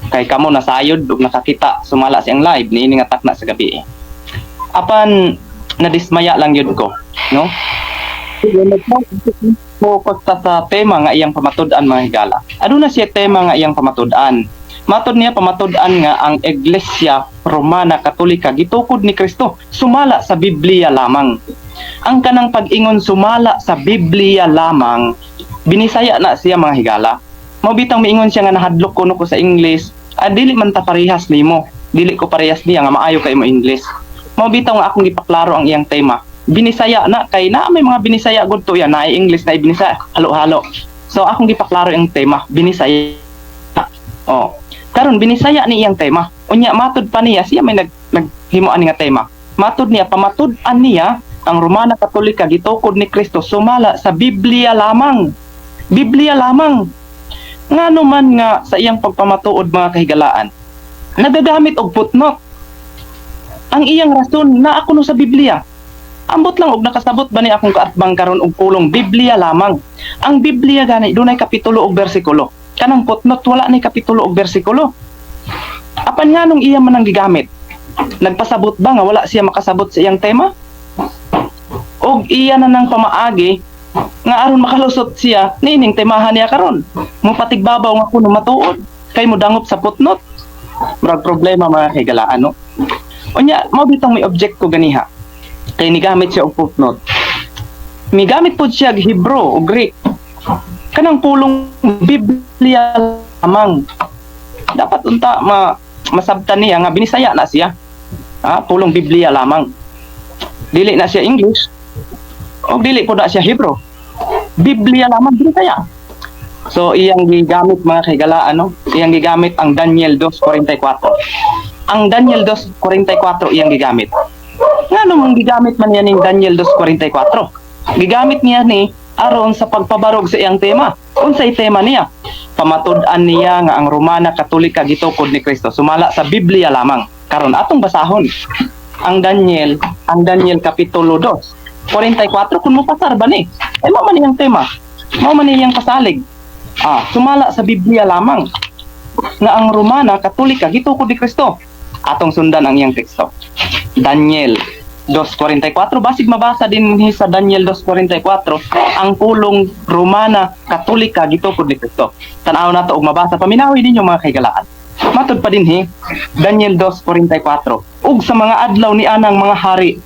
kay kamo nasayod ug nakakita sumala siyang live niini nga takna sa gabi. Apan Nadismaya lang yun ko, no? Sige, nag-focus ta sa tema nga iyang pamatud-an, mga higala. Aduna siya tema nga iyang pamatud-an. Matod niya, pamatud-an nga ang Iglesia Romana Katolika gitukod ni Kristo sumala sa Biblia lamang. Ang kanang pag-ingon sumala sa Biblia lamang, binisaya na siya, mga higala. Mao bitang miingon siya nga nahadlok kuno ko sa English, ah, dili man ta parehas nimo. Dili ko parehas niya nga maayo kay mo English. Mao bitaw nga akong gipaklaro ang iyang tema. Binisaya na kay na may mga Binisaya gud to yan, na English na Binisaya, halo-halo. So akong gipaklaro ang tema, Binisaya. Oh. Karon binisaya ni iyang tema. Unya matud pa niya, siya may naghimo ani nga tema. Matud niya, pamatud-an niya ang Romana Katolika gitukod ni Kristo sumala sa Biblia lamang. Biblia lamang. Ngano man nga sa iyang pagpamatuod, mga kahigalaan, nagagamit og footnote. Ang iyang rason na ako no sa Biblia. Ambot lang og nakasabot ba ni akong kaatbang karon og pulong Biblia lamang. Ang Biblia gani dunay kapitulo og bersikulo. Kanang footnote wala ni kapitulo og bersikulo. Apan nganong iya man ang gigamit? Nagpasabot ba nga wala siya makasabot sa iyang tema? Og iya na nang pamaagi nga aron makalusot siya niining temahan niya karon. Mupatigbabaw nga kuno matuod kay modangop sa footnote. Murag problema, mga kahigalaan, no? Unya mao bitong may object ko ganiha. Kay nigamit siya og footnote. Migamit pod siya og Hebrew o Greek. Kanang pulong Biblia lamang. Dapat unta masabtan niya nga binisaya na siya. Ah, pulong Biblia lamang. Dili na siya English. O dili po na siya Hebrew. Biblia lamang, binisaya. So iyang gigamit, mga kahigalaan, no? Iyang gigamit ang Daniel 2:44. Ang Daniel 2:44 iyang gigamit. Ngano mong gigamit man niya ning Daniel 2:44? Gigamit niya ni aron sa pagpabarog sa iyang tema. Unsay tema niya? Pamatud-an niya nga ang Romana Katolika gitukod ni Kristo sumala sa Biblia lamang. Karon atong basahon ang Daniel kapitulo 2 44 kung mopasar ba ni. Eh mao man iyang tema. Mao man iyang kasalig. Ah, sumala sa Biblia lamang nga ang Romana Katolika gitukod ni Kristo. Atong sundan ang iyang teksto. Daniel 2:44, basig mabasa din sa Daniel 2:44 ang pulong Romana Katolika gitukod ni Kristo. Tan-aw nato og mabasa, paminawi ninyo, mga kahigalaan. Matod pa dinhi, Daniel 2:44, ug sa mga adlaw ni anang mga hari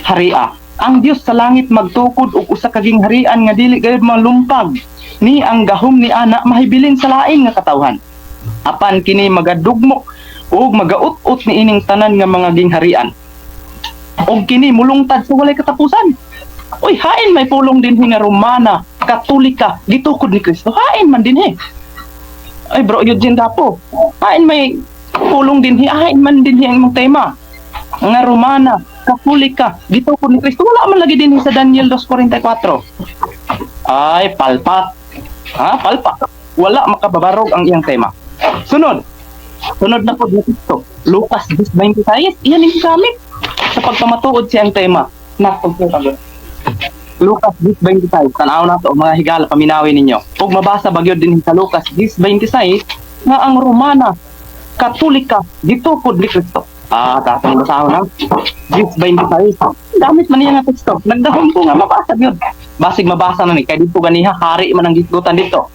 haria, ang Dios sa langit magtukod og usa ka gingharian nga dili gayud malumpag ni ang gahom ni ana mahibilin sa lain nga katawhan. Apan kini magadugmok ug magaut-ut ni ining tanan nga mga gingharian. Ug kini mulungtad sa walay katapusan. Uy, hain may pulong dinhi nga Romana Katolika gitukod ni Kristo? Hain man dinhi? Ay, bro, Eugene Dapo. Hain may pulong dinhi? Hain man dinhi ang imong tema nga Romana Katolika gitukod ni Kristo? Wala man lagi dinhi sa Daniel 2:44. Ay, palpak. Ha, palpak. Wala makababarog ang iyang tema. Sunod. Sunod na po dito. Lucas 10:26. Iyan yung gamit sa pagpamatuod siyang tema. Lucas 10:26. Tanaw na to, mga higala, paminawi ninyo. Ug mabasa bagyod din sa Lucas 10:26 nga ang Romana Katolika gitukod ni Kristo. Ah, tatong basahon na. 10:26. Gamit man niya nga teksto. Nagdahom ko nga mabasa gyud. Basig mabasa na ni kay dito ganiha hari man ang gitgutan dito.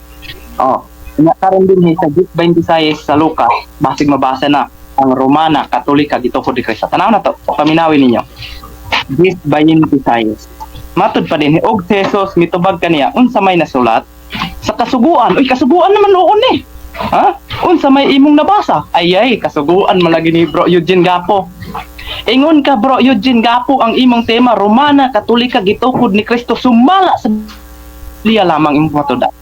Oh, nga karon din sa 10:26 sa Lucas, basig mabasa na ang Romana Katolika gitukod ni Kristo. Tanaw na to, paminawi ninyo. 10:26. Matod pa din, og si Jesus mitubag kaniya, "Unsa may nasulat sa kasuguan?" Uy, kasuguan naman noon eh. Ha? Unsa may imong nabasa? Ay ay, kasuguan malagi ni Bro Eugene Gapo. Ingon ka, Bro Eugene Gapo, ang imong tema Romana Katolika gitukod ni Kristo sumala sa Biblia lamang imong pamatudan.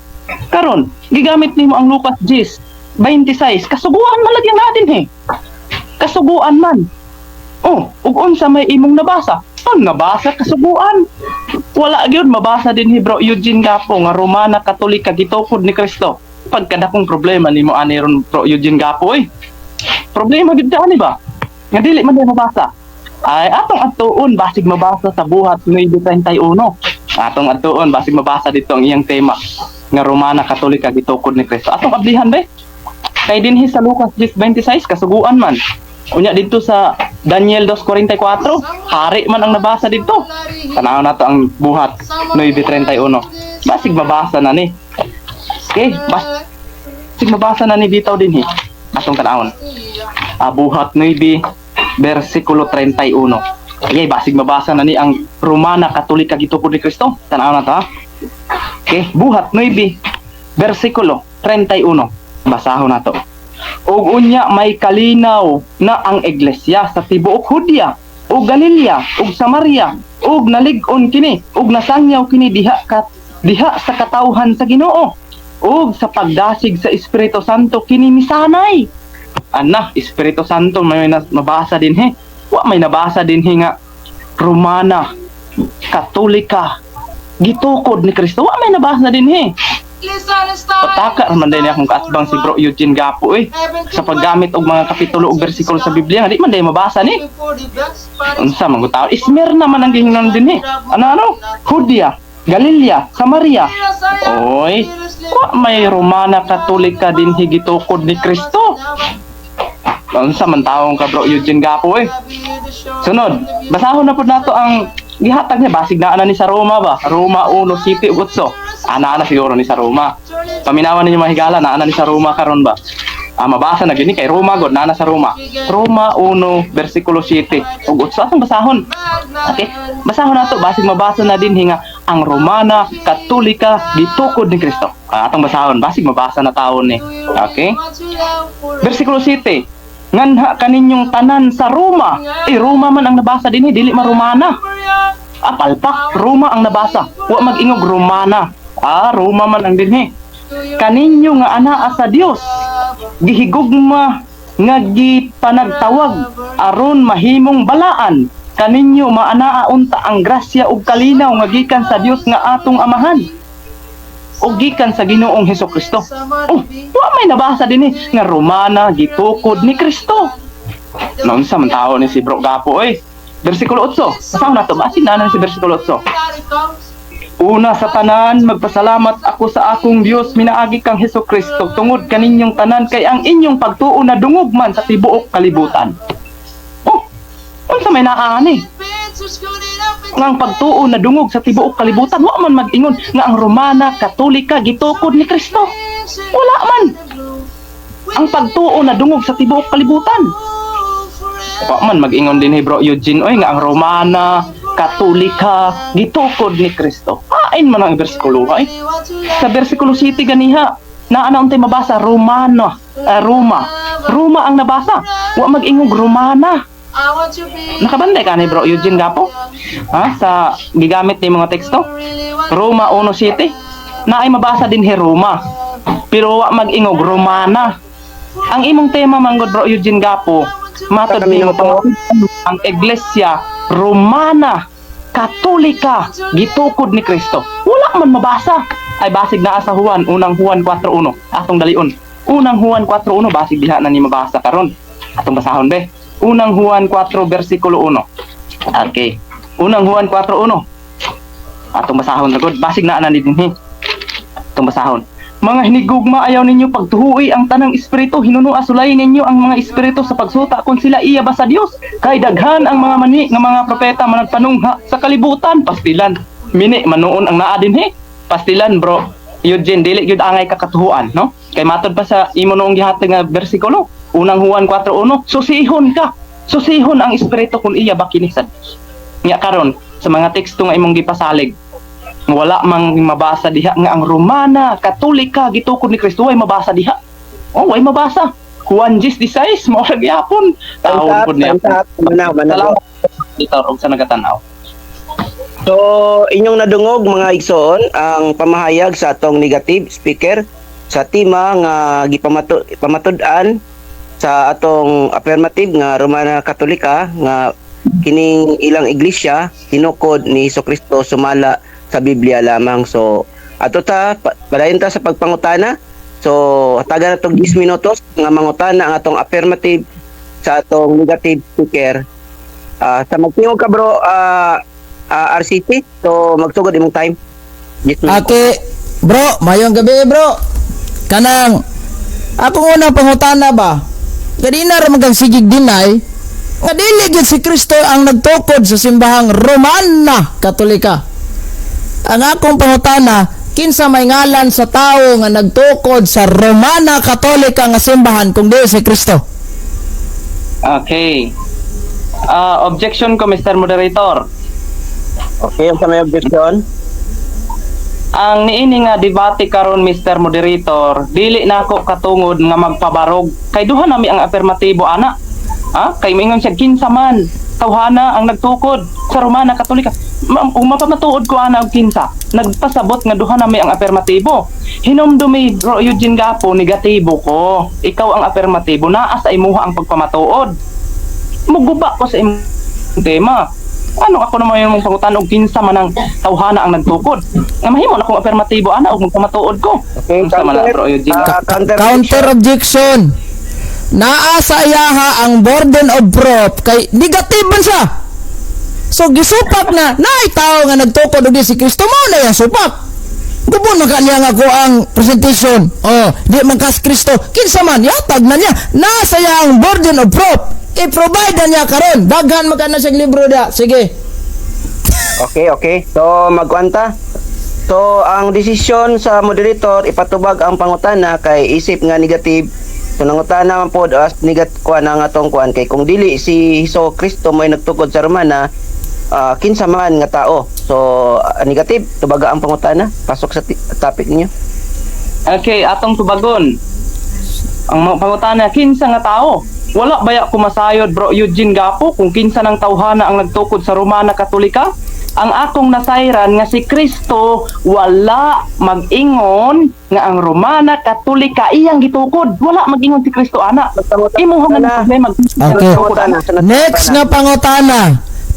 Karon, gigamit nimo ang Lucas 10:26, kasuguan man lagi ang natin eh. Kasuguan man. Oh, ug unsa may imong nabasa? Ang nabasa, kasuguan. Wala gyud mabasa din ni Bro Eugene Gapo nga Romana Katolika gitukod ni Kristo. Pagkadakong problema nimo ani ron, Bro Eugene Gapo, eh. Problema gyud ani ba? Nga dili man din mabasa. Ay, atong atuon, basig mabasa sa Buhat 9:31. Atong atuon, basig mabasa dito ang iyang tema nga Romana Katolika gitukod ni Kristo. Atong ablihan ba? Kay dinhi sa Lucas 10:26 kasuguan man. Unya dito sa Daniel 2:44, hari man ang nabasa dito. Tanaw nato ang Buhat 9:31. Basig mabasa na ni. Okay, basig mabasa na ni bitaw din he. Atong tanawon. Buhat 9 versikulo 31. Okay, basig mabasa na ni ang Romana Katolika gitukod ni Kristo. Tanaw na to ha. Okay, Buhat 9 versikulo 31. Basahon nato. Ug unya may kalinaw na ang iglesia sa tibuok Judea ug Galilea ug Samaria, ug nalig-on kini ug nasangyaw kini diha sa katawhan sa Ginoo, ug sa pagdasig sa Espiritu Santo kini misanay. Ana, Espiritu Santo may mabasa din he. Wa may nabasa din he nga Romana Katolika gitukod ni Kristo. Wa may nabasa din he. Pataka raman din akong kaatbang si Bro Eugene Gapo eh. Sa paggamit og mga kapitulo ug bersikulo sa Biblia, di man day mabasa ni. Unsa man gud tao? Ismirna man ang gihingnan din eh. Ano ano? Judea, Galilea, Samaria. Oy, wa may Romana Katolika din gitukod ni Kristo. Unsa man taong ka, Bro Eugene Gapo eh. Sunod, basahon na pud nato ang gihatag niya, basig na ana ni sa Roma ba? Roma 1:7 ug 8. Ana na siguro ni sa Roma. Paminawan ninyo mga higala, naa na ni sa Roma karon ba? Mabasa na gini kay Roma god, naa na sa Roma. Roma 1 versikulo 7 ug 8 atong basahon. Okay? Basahon nato, basig mabasa na din nga ang Romana Katolika gitukod ni Kristo. Atong basahon, basig mabasa na taon ni. Okay? Versikulo 7. Nganha kaninyong tanan sa Roma. Eh, Roma man ang nabasa din eh, dili man Romana. Palpak, Roma ang nabasa. Wa mag-ingog Romana. Roma man ang dinhi. Kaninyo nga anaa sa Dios, gihigugma nga gipanagtawag aron mahimong balaan. Kaninyo maanaa unta ang grasya ug kalinaw nga gikan sa Dios nga atong Amahan ug gikan sa Ginoong Hesus Kristo. Oh, wa may nabasa dinhi nga Romana gitukod ni Kristo. Naunsa man tao ni si Bro Gapo oy. Versikulo 8. Basahon nato, basin na si versikulo 8. Una sa tanan, magpasalamat ako sa akong Dios minaagi kang Hesus Kristo tungod kaninyong tanan, kay ang inyong pagtuo na dungog man sa tibuok kalibutan. Oh, unsa may naani? Nga ang pagtuo na dungog sa tibuok kalibutan, wa man mag-ingon nga ang Romana Katolika gitukod ni Kristo. Wala man. Ang pagtuo na dungog sa tibuok kalibutan. Wa man mag-ingon din Bro Eugene oy nga ang Romana Katolika gitukod ni Kristo. Hain man ang bersikulo ay. Sa versikulo 7 ganiha, naa na untay mabasa Romano, Roma. Roma ang nabasa. Wa mag-ingog Romana. Nakabantay ka ni Bro Eugene Gapo? Ha? Sa gigamit ni mga teksto? Roma 1:7. Naay mabasa din he Roma. Pero wa mag-ingog Romana. Ang imong tema manggod, Bro Eugene Gapo, matod nimo ang Iglesia Romana Katolika gitukod ni Kristo. Wala man mabasa. Ay, basig naa sa Juan, Unang Juan 4:1. Atong dalion. Unang Juan 4:1, basig diha na ni mabasa karon. Atong basahon be. Unang Juan 4 versikulo 1. Okay. Unang Juan 4:1. Atong basahon na gud. Basig naa na ni dinhi. Atong basahon. Mga hinigugma, ayaw ninyo pagtuhui ang tanang espiritu. Hinunoa sulayin ninyo ang mga espiritu sa pagsuta kung sila iya ba sa Dios. Kay daghan ang mga mani nga mga propeta managpanungha sa kalibutan. Pastilan. Mini manuon ang naa dinhi. Pastilan, Bro Eugene, dili gyud angay kakatuhuan, no? Kay matod pa sa imo noong gihatag nga bersikulo, Unang Juan 4:1, susihon ka. Susihon ang espiritu kung iya ba kini sa Dios. Nya karon sa mga teksto nga imong gipasalig, wala mang mabasa diha nga ang Romana Katolika gitukod ni Kristo, way mabasa diha. Oh, way mabasa. Juan 10:16 mao ra gyapon. Taon pud niya. Manaw, manaw. Salamat dito og sa nagatan-aw. So, inyong nadungog, mga igsoon, ang pamahayag sa atong negative speaker sa tema nga pamatud-an sa atong affirmative nga Romana Katolika nga kining ilang iglesia tinukod ni Hesus Kristo sumala sa Biblia lamang. So, ato ta padayon ta sa pagpangutana. So, hatagan na tog 10 minutos nga mangutana ang atong affirmative sa atong negative speaker. Sa magtingog ka, bro RCC. So magsugod imong time. 10 minutos. Ate, bro, mayong gabi, bro. Kanang akong unang pangutana ba? Kanina ra man kang sigig deny. Nga dili gyud si Kristo ang nagtukod sa simbahang Romana Katolika. Ang akong pangutana, kinsa may ngalan sa tawo nga nagtukod sa Romana Katolika nga simbahan kung di si Kristo? Okay. Objection ko, Mr. Moderator. Okay, unsa may objection? Ang niini nga debate karon, Mr. Moderator, dili nako katungod nga magpabarog kay duha nami ang apermatibo ana. Ha? Kay mingon siya kinsa man tawhana ang nagtukod sa Romana Katolika. Kung mapamatuod ko ana og kinsa, nagpasabot nga duha nami ang apermatibo. Hinumdumi, Bro Eugene Gapo, negatibo ko. Ikaw ang apermatibo, naa sa imuha ang pagpamatuod. Muguba ko sa imong tema. Ano ako naman yung pangutan og kinsa man ang tawhana ang nagtukod? Nga mahimo na akong apermatibo ana og magpamatuod ko. Okay, Unsa man na, counter, Bro Eugene? Counter. Counter objection. Naa sa iyaha ang burden of proof kay negative man siya. So gisupak na naay tao nga nagtukod og di si Kristo, mo na yang supak. Gubon man kanya nga ko ang presentation. Oh, di man kas Kristo. Kinsa man yatag na niya. Nasa iya ang burden of proof. I-provide na niya karon. Daghan man ka na siyang libro da. Sige. Okay. So, magkwanta. So, ang desisyon sa moderator, ipatubag ang pangutana kay isip nga negative. So, nangutana man pod as negat kuan ang atong kuan kay kung dili si Hesus Kristo may nagtukod sa Romana, kinsa man nga tao. So, negative, tubaga ang pangutana. Pasok sa topic ninyo. Okay, atong tubagon. Ang mga pangutana, kinsa nga tao? Wala baya kumasayod, Bro Eugene Gapo, kung kinsa ng tawhana ang nagtukod sa Romana Katolika? Ang akong nasayran nga si Kristo wala mag-ingon nga ang Romana Katolika iyang gitukod. Wala mag-ingon si Kristo ana. Imuha nga Pangutana. problema. Okay. Pangutana, sunod Next nga pangutana.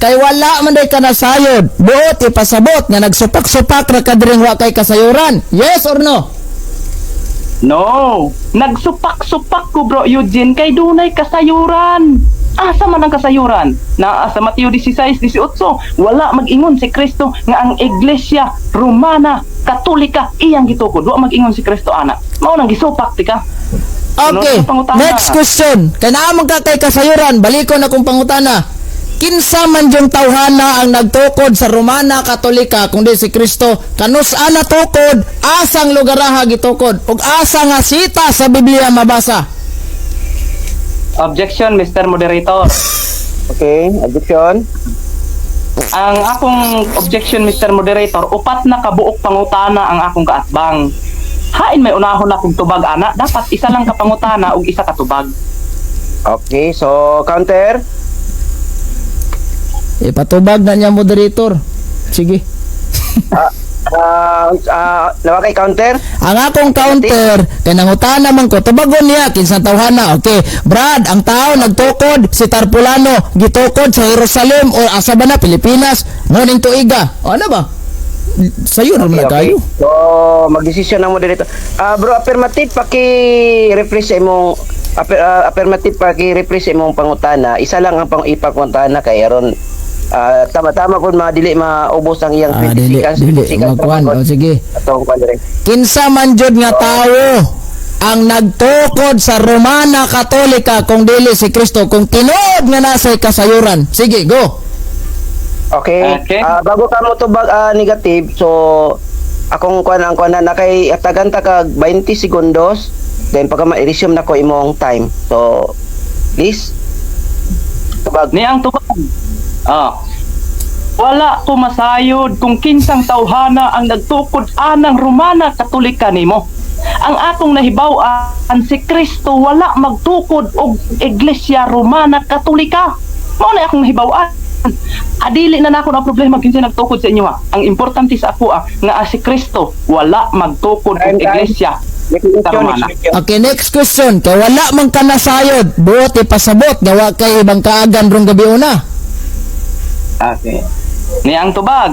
Kay wala man day kanasayod. Buot ipasabot nga nagsupak-supak ra ka diring wa kay kasayuran. Yes or no? No. Nagsupak-supak ko, Bro Eugene, kay dunay kasayuran. Asa man ang kasayuran? Naa sa Mateo 16:18. Wala mag-ingon si Kristo nga ang Iglesia Romana Katolika iyang gitukod. Wa mag-ingon si Kristo ana. Mao nang gisupak tika. Okay. Sunod na pangutana. Next question. Kay naa man ka kay kasayuran, balikon akong pangutana. Kinsa man yung tawhana ang nagtukod sa Romana Katolika kung di si Kristo? Kanus ana tukod? Asang lugaraha gitukod? Ug asa nga sita sa Biblia mabasa? Objection, Mr. Moderator. Okay, objection. Ang akong objection, Mr. Moderator, upat na kabuok pangutana ang akong kaatbang. Hain may unahon akong tubag ana, dapat isa lang ka pangutana ug isa ka tubag. Okay, so counter. Ipatubag na niya, moderator. Sige. Nawa kay counter? Ang akong counter, kay nangutana man ko, tubagon niya, kinsa tawhana. Okay, Brad, ang tao nagtukod, si Tarpulano, gitukod sa Jerusalem o asa ba na, Pilipinas, nguning tuiga. O ano ba? Sayo naman na kayo. So, magdesisyon ang moderator. Bro, affirmative, paki-refresh sa imong affirmative, paki-refresh sa imong pangutana. Isa lang ang pang ipangutana kay aron tama-tama kung madili maubos ang iyang Ah, 20 dili, seconds. dili, 20 seconds. magkuhan. O, sige. Atong kuan dire. Kinsa man jud nga tawo ang nagtukod sa Romana Katolika kung dili si Kristo, kung tinuod nga nasa kasayuran? Sige, go. Okay. Okay. Bago ka mo tubag negative, so akong kuan ang kuan na kay atagan ta kag 20 segundos, then pagka ma-resume na ko imong time. So, please tubag. Ni ang tubag. Wala ko masayod kung kinsang tawhana ang nagtukod anang Romana Katolika nimo. Ang akong nahibaw-an, si Kristo wala magtukod og Iglesia Romana Katolika. Mao na akong nahibaw-an. Adili na nako na problema kinsa nagtukod sa inyo ha. Ang importante sa ako nga si Kristo wala magtukod og Time, time. Iglesia Next question, Romana. next question. Okay, next question. Kay wala man ka nasayod, buot ipasabot nga wa kay ibang kaagan rong gabi una. Okay. Ni ang tubag.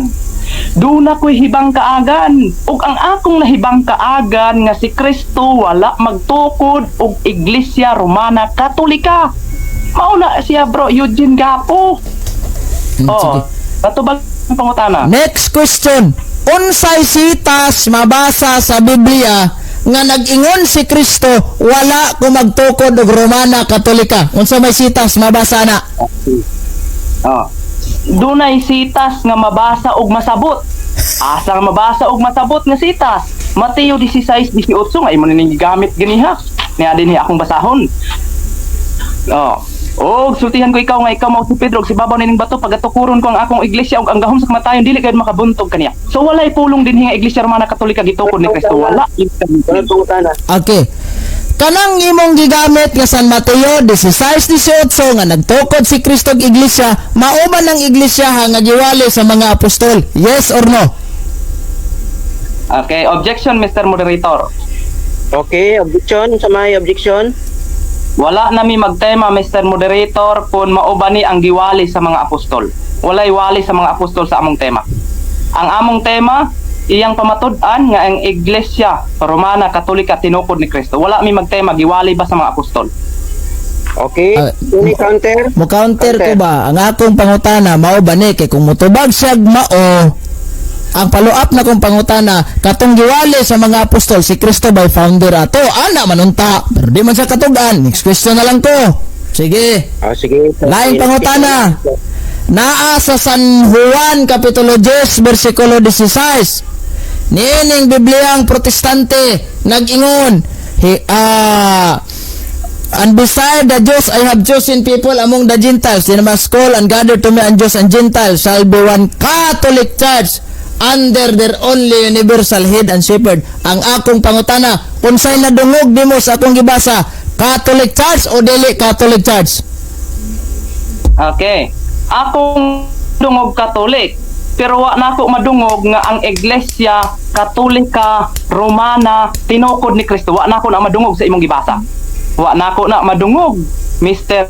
Duna ko'y hibang kaagan. Ug ang akong nahibang kaagan nga si Kristo wala magtukod og Iglesia Romana Katolika. Mao na siya, Bro Eugene Gapo. Oo. Sige. Patubag ang pangutana. Next question. Unsay sitas mabasa sa Biblia nga nag-ingon si Kristo, "Wala ko magtukod og Romana Katolika"? Unsa may sitas mabasa na? Oh. Dunay sitas nga mabasa og masabot. Asa nga mabasa og masabot nga sitas? Mateo 16:18 nga imo ning gigamit ganiha. Niya dinhi akong basahon. Oh. Og sultihan ko ikaw nga ikaw mao si Pedro, ug sa ibabaw nining bato pagatukuron ko ang akong iglesia, ug ang gahom sa kamatayon dili gayud makabuntog kaniya. So walay pulong dinhi nga Iglesia Romana Katolika gitukod ni Kristo. Wala. Sunod pangutana. Okay. Kanang imong gigamit nga San Mateo 16:18 nga nagtukod si Kristo og iglesia, mao man ang iglesia ha nga giwali sa mga apostol? Yes or no? Okay, objection, Mr. Moderator. Okay, objection sa may objection. Wala nami magtema, Mr. Moderator, kung mao ba ni ang giwali sa mga apostol. Walay wali sa mga apostol sa among tema. Ang among tema, iyang pamatud-an nga ang Iglesia Romana Katolika tinukod ni Kristo. Wala mi magtema giwali ba sa mga apostol. Okay. Ah, Any counter? Mo counter ko Counter. ba? Ang akong pangutana, mao ba ni? Kay kung mutubag siya mao, ang follow up na kong pangutana, katong giwali sa mga apostol, si Kristo by founder ato? Ana manunta, pero di man siya katugan. Next question na lang ko. Sige. Ah, sige. Laing pangutana. Naa sa San Juan Kapitulo 10 versikulo 16. Niining Bibliang Protestante nag-ingon, "And beside the Jews, I have chosen people among the Gentiles. They must call and gather to me, and Jews and Gentiles shall be one Catholic Church under their only universal head and shepherd." Ang akong pangutana, unsay nadungog nimo sa akong gibasa? Catholic Church o dili Catholic Church? Okay. Akong dungog Katolik. Pero wa na ako madungog nga ang Iglesia Katolika Romana tinukod ni Kristo. Wa na ako na madungog sa imong gibasa. Wa na ako na madungog, Mr.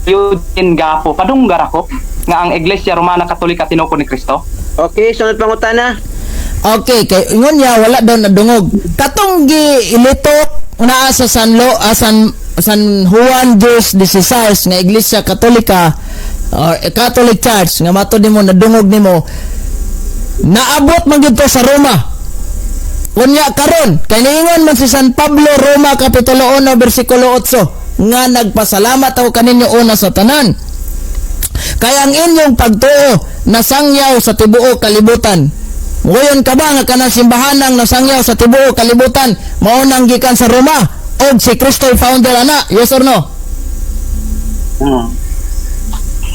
Eugene Gapo. Padunggar ako nga ang Iglesia Romana Katolika tinukod ni Kristo. Okay, sunod pangutana. Okay, kay ingon niya wala daw nadungog. Katong gi ilitok naa sa San Lo, ah, San Juan 10:16 nga Iglesia Katolika or Catholic Church nga matud nimo nadungog nimo, naabot man gyud to sa Roma. Unya karon kay niingon man si San Pablo, Roma kapitulo 1 bersikulo 8, nga nagpasalamat ako kaninyo una sa tanan kaya ang inyong pagtuo nasangyaw sa tibuok kalibutan. Ngayon ka ba nga kanang simbahanang nasangyaw sa tibuok kalibutan mao nang gikan sa Roma og si Kristo founder ana? Yes or no?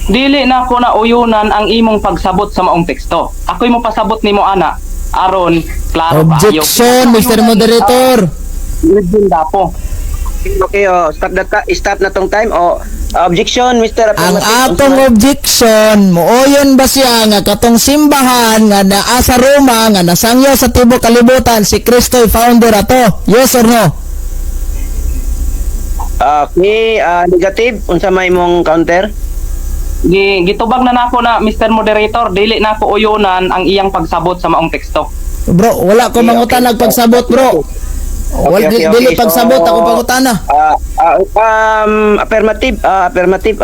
Dili na ako na uyunan ang imong pagsabot sa maong teksto. Ako'y mo pasabot nimo ana aron klaro kaayo. Objection, Mr. Moderator. Eugene Gapo. Okay, oh, stop na tong time. Oh, objection, Mr. Ang Affirmative. atong objection, mooyon ba siya nga katong simbahan nga naa sa Roma nga nasangyaw sa tibuok kalibutan, si Kristo founder ato? Yes or no? Okay, negative. Unsa may imong counter? Gitubag na nako na, Mr. Moderator, dili na ako uyunan ang iyang pagsabot sa maong teksto. Bro, wala ko Okay, mangutana pagsabot, bro. Wala dili pagsabot ako pangutana. Affirmative, affirmative,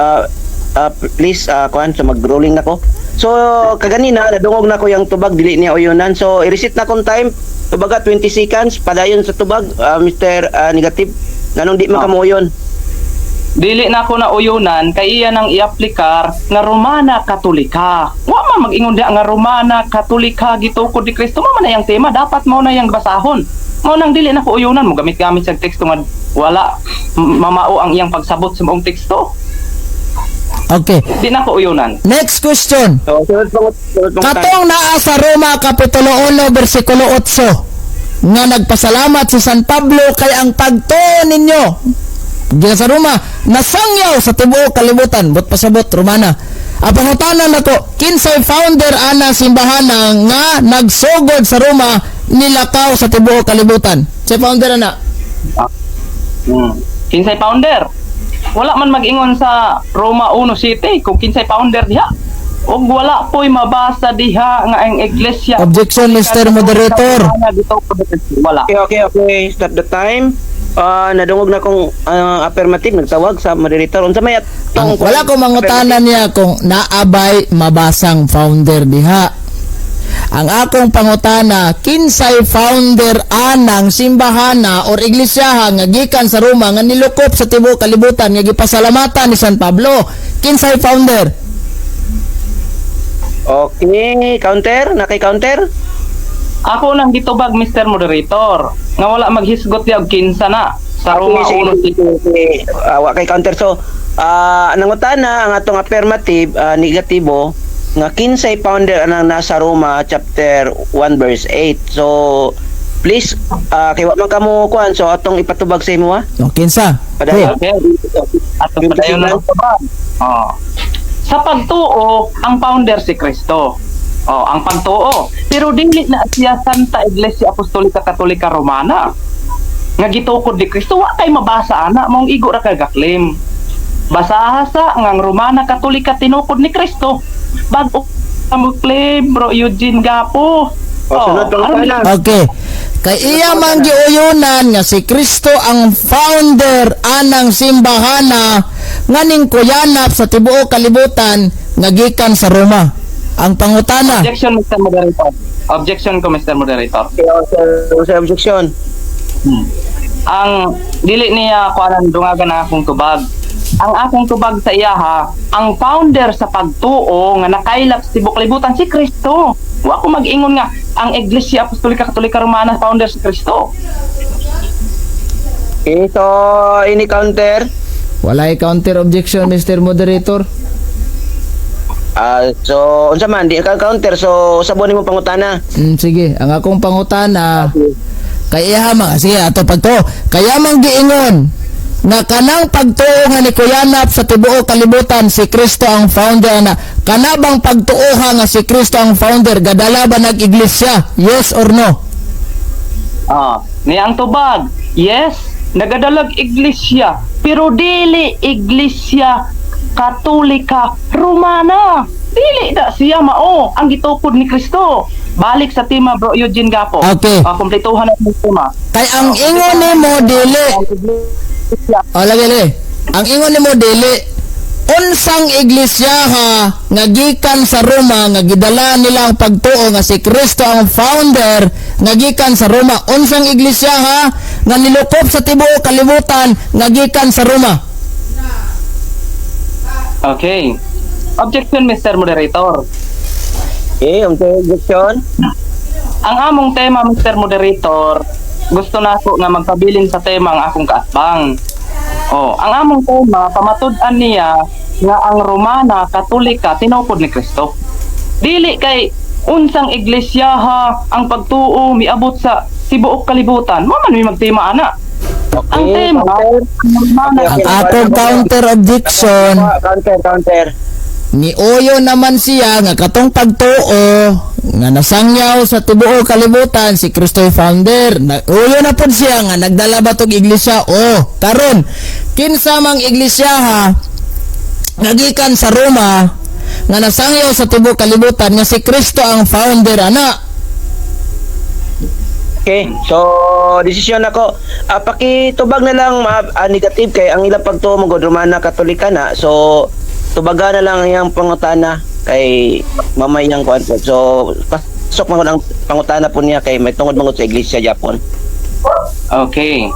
please, kuan, so mag-rolling na ko. So, kaganina, nadungog na ko yung tubag, dili niya uyunan. So, i-reset na kong time, tubaga 20 seconds, padayon sa tubag, Mr. Negative. Nganong di man ka mo-uyon? Dili na ako na uyunan kay iya nang iaplikar nga Romana Katolika. Wa man mag-ingon diha nga Romana Katolika gitukod ni Kristo. Mao man na yang tema, dapat mao na yang basahon. Mao nang dili na ko uyunan mo gamit-gamit sa teksto nga wala mamao ang iyang pagsabot sa maong teksto. Okay. Di na ko uyunan. Next question. So, sunod pangutana. Katong naa sa Roma Kapitulo 1 versikulo 8 nga nagpasalamat si San Pablo kay ang pagtuo ninyo gikan sa Roma nasangyaw sa tibuok kalibutan. But pasabot Romana. Ang pangutana nako, kinsay founder ana simbahana nga nagsugod sa Roma, nilakaw sa tibuok kalibutan? Sa founder ana? Kinsay founder? Wala man mag-ingon sa Roma 1 City kung kinsay founder diha. Og wala po'y mabasa diha nga ang iglesia. Objection, Mr. Moderator. Wala. Okay. Stop the time. Nadungog na kong affirmative, nagtawag sa moderator. Unsa may Ang, wala ko mangutana niya kung naabay mabasang founder diha. Ang akong pangutana, kinsay founder anang simbahana or iglesia nga gikan sa Roma nga nilukop sa tibuok kalibutan nga gipasalamatan ni San Pablo? Kinsay founder? Okay, counter, nakay counter? Ako nang gitubag, Mr. Moderator, nga wala maghisgot og kinsa na sa Roma Okay, 1. sige, sige. Wa kay counter. So, nangutana ang atong affirmative, negatibo nga kinsay founder anang nasa Roma chapter 1 verse 8. So, please, kay wa man kamo kuan, so atong ipatubag sa imo ha. O, kinsa? Padayon. Okay. Atong padayon na ang tubag. Oh. Sa pagtuo, ang founder si Kristo. Oh, ang pagtuo. Pero dili na siya Santa Iglesia Apostolika Katolika Romana nga gitukod ni Kristo. Wa kay mabasa ana, maong igo ra kay ga-claim. Basaha sa nga ang Romana Katolika tinukod ni Kristo. Bag-o ka mo claim, Bro Eugene Gapo. O, sunod pangutana. Okay. Kay iya man giuyunan nga si Kristo ang founder anang simbahana nga ning kuyanap sa tibuok kalibutan nga gikan sa Roma. Ang pangutana, Objection, Mr. Moderator. Objection ko, Mr. Moderator. Okay, oh, sir, sir, objection. Ang dili niya kuanan, dungagan ang akong tubag. Ang akong tubag sa iya ha, ang founder sa pagtuo nga nakaylap sa tibuok kalibutan si Kristo. Wa ko mag-ingon nga ang Iglesia Apostolika Katolika Romana founder si Kristo. Okay, so ini counter. Walay counter objection, Mr. Moderator. So unsa man di ka counter, so sabon nimo pangutana. Sige, ang akong pangutana kay iya man, sige, ato pagtuo. Kaya man giingon nga kanang pagtuo nga ni kuyanap sa tibuok kalibutan si Kristo ang founder na, kana bang pagtuoha nga si Kristo ang founder gadala ba nag iglesia? Yes or no? Ni ang tubag. Yes, nagadalag iglesia, pero dili Iglesia Katolika Romana. Dili da siya mao ang gitukod ni Kristo. Balik sa tema, Bro Eugene Gapo. Okay. Kumpletuhan na ang tema. Kay ang ingon nimo dili. O, lagi lagi. Ang ingon nimo dili, unsang iglesia ha nga gikan sa Roma nga gidala nila ang pagtuo nga si Kristo ang founder nga gikan sa Roma? Unsang iglesia ha nga nilukop sa tibuok kalibutan nga gikan sa Roma? Okay. Objection, Mr. Moderator. Okay, unsa objection? Ang among tema, Mr. Moderator, gusto na ako nga magpabilin sa tema ang akong kaatbang. Oh, ang among tema, pamatud-an niya nga ang Romana Katolika tinukod ni Kristo. Dili kay unsang iglesia ha ang pagtuo miabot sa tibuok kalibutan. Mo man mi magtema ana. Okay, Ang tema, counter. ang Romana Okay, Ang atong counter objection, Counter, counter. ni uyo naman siya nga katong pagtuo nga nasangyaw sa tibuok kalibutan si Kristo yung founder. Na, uyo na pod siya nga nagdala ba tog iglesia? O karon, kinsa mang iglesia ha nga gikan sa Roma nga nasangyaw sa tibuok kalibutan nga si Kristo ang founder ana? Okay, so desisyon ako. Pakitubag na lang negative kay ang ilang pagtuo mo god Romana Katolika na. So tubaga na lang ang iyang pangutana kay mamayang kuan po. So pasok man gud ang pangutana po niya kay may tungod man gud sa iglesia Japon. Okay.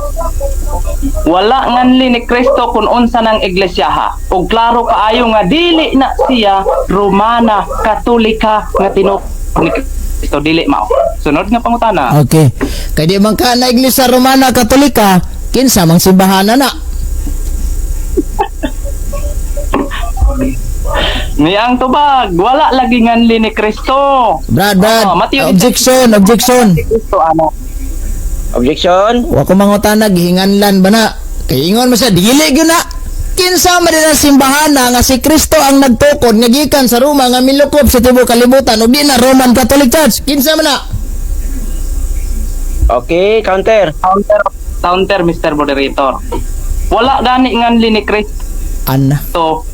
Wala nganli ni Kristo kung unsa ng iglesia ha. Ug klaro kaayo nga dili na siya Romana Katolika nga tinukod ni Kristo, dili mao. Sunod nga pangutana. Okay, kay di man ka na iglesia Romana Katolika, kinsa mang simbahana na? Niyang tubag, wala lagi nganli ni Kristo. Brad, Brad, Oh, Matthew objection, objection. Si Kristo ano. Objection? Wa ko mangutana gihinganlan ba na? Kay ingon mo siya dili gyud na. Kinsa man din ang simbahana nga si Kristo ang nagtukod nga gikan sa Roma nga milukop sa tibuok kalibutan ug di na Roman Catholic Church? Kinsa man na? Okay, counter. Counter, counter, Mr. Moderator. Wala gani nganli ni Kristo. Ana.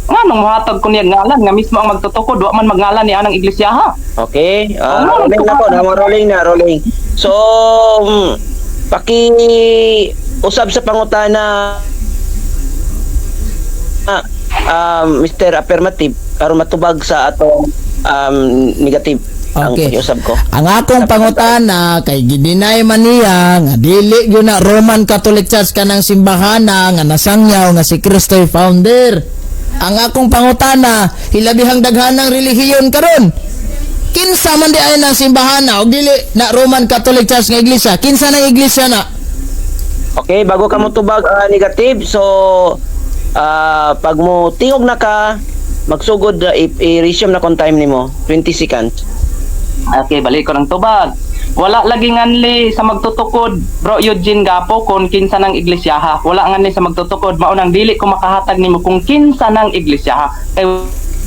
Nganong mohatag ko niya ngalan nga mismo ang magtutukod wa man magngalan ni anang iglesia ha? Okay, Oh, rolling na po, na rolling na, rolling. So, paki usab sa pangutana, Mr. Affirmative, karon matubag sa atong negative. Ang Okay. pakiusab ko. Ang akong pangutana kay gideny man niya nga dili gyud na Roman Catholic Church kanang simbahana nga nasangyaw nga si Kristo ay founder. Ang akong pangutana, hilabihang daghanang relihiyon karon. Kinsa man di ay nang simbahana og dili na Roman Catholic Church nga iglesia? Kinsa nang iglesia na? Okay, bago ka mo tubag negative, so pag mo tingog na ka, magsugod i-resume na kon time nimo, 20 seconds. Okay, balik ko ng tubag. Wala lagi nganli sa magtutukod, Bro Eugene Gapo, kung kinsa ng iglesia ha. Wala nganli sa magtutukod, mao nang dili ko makahatag nimo kung kinsa ng iglesia ha. Kay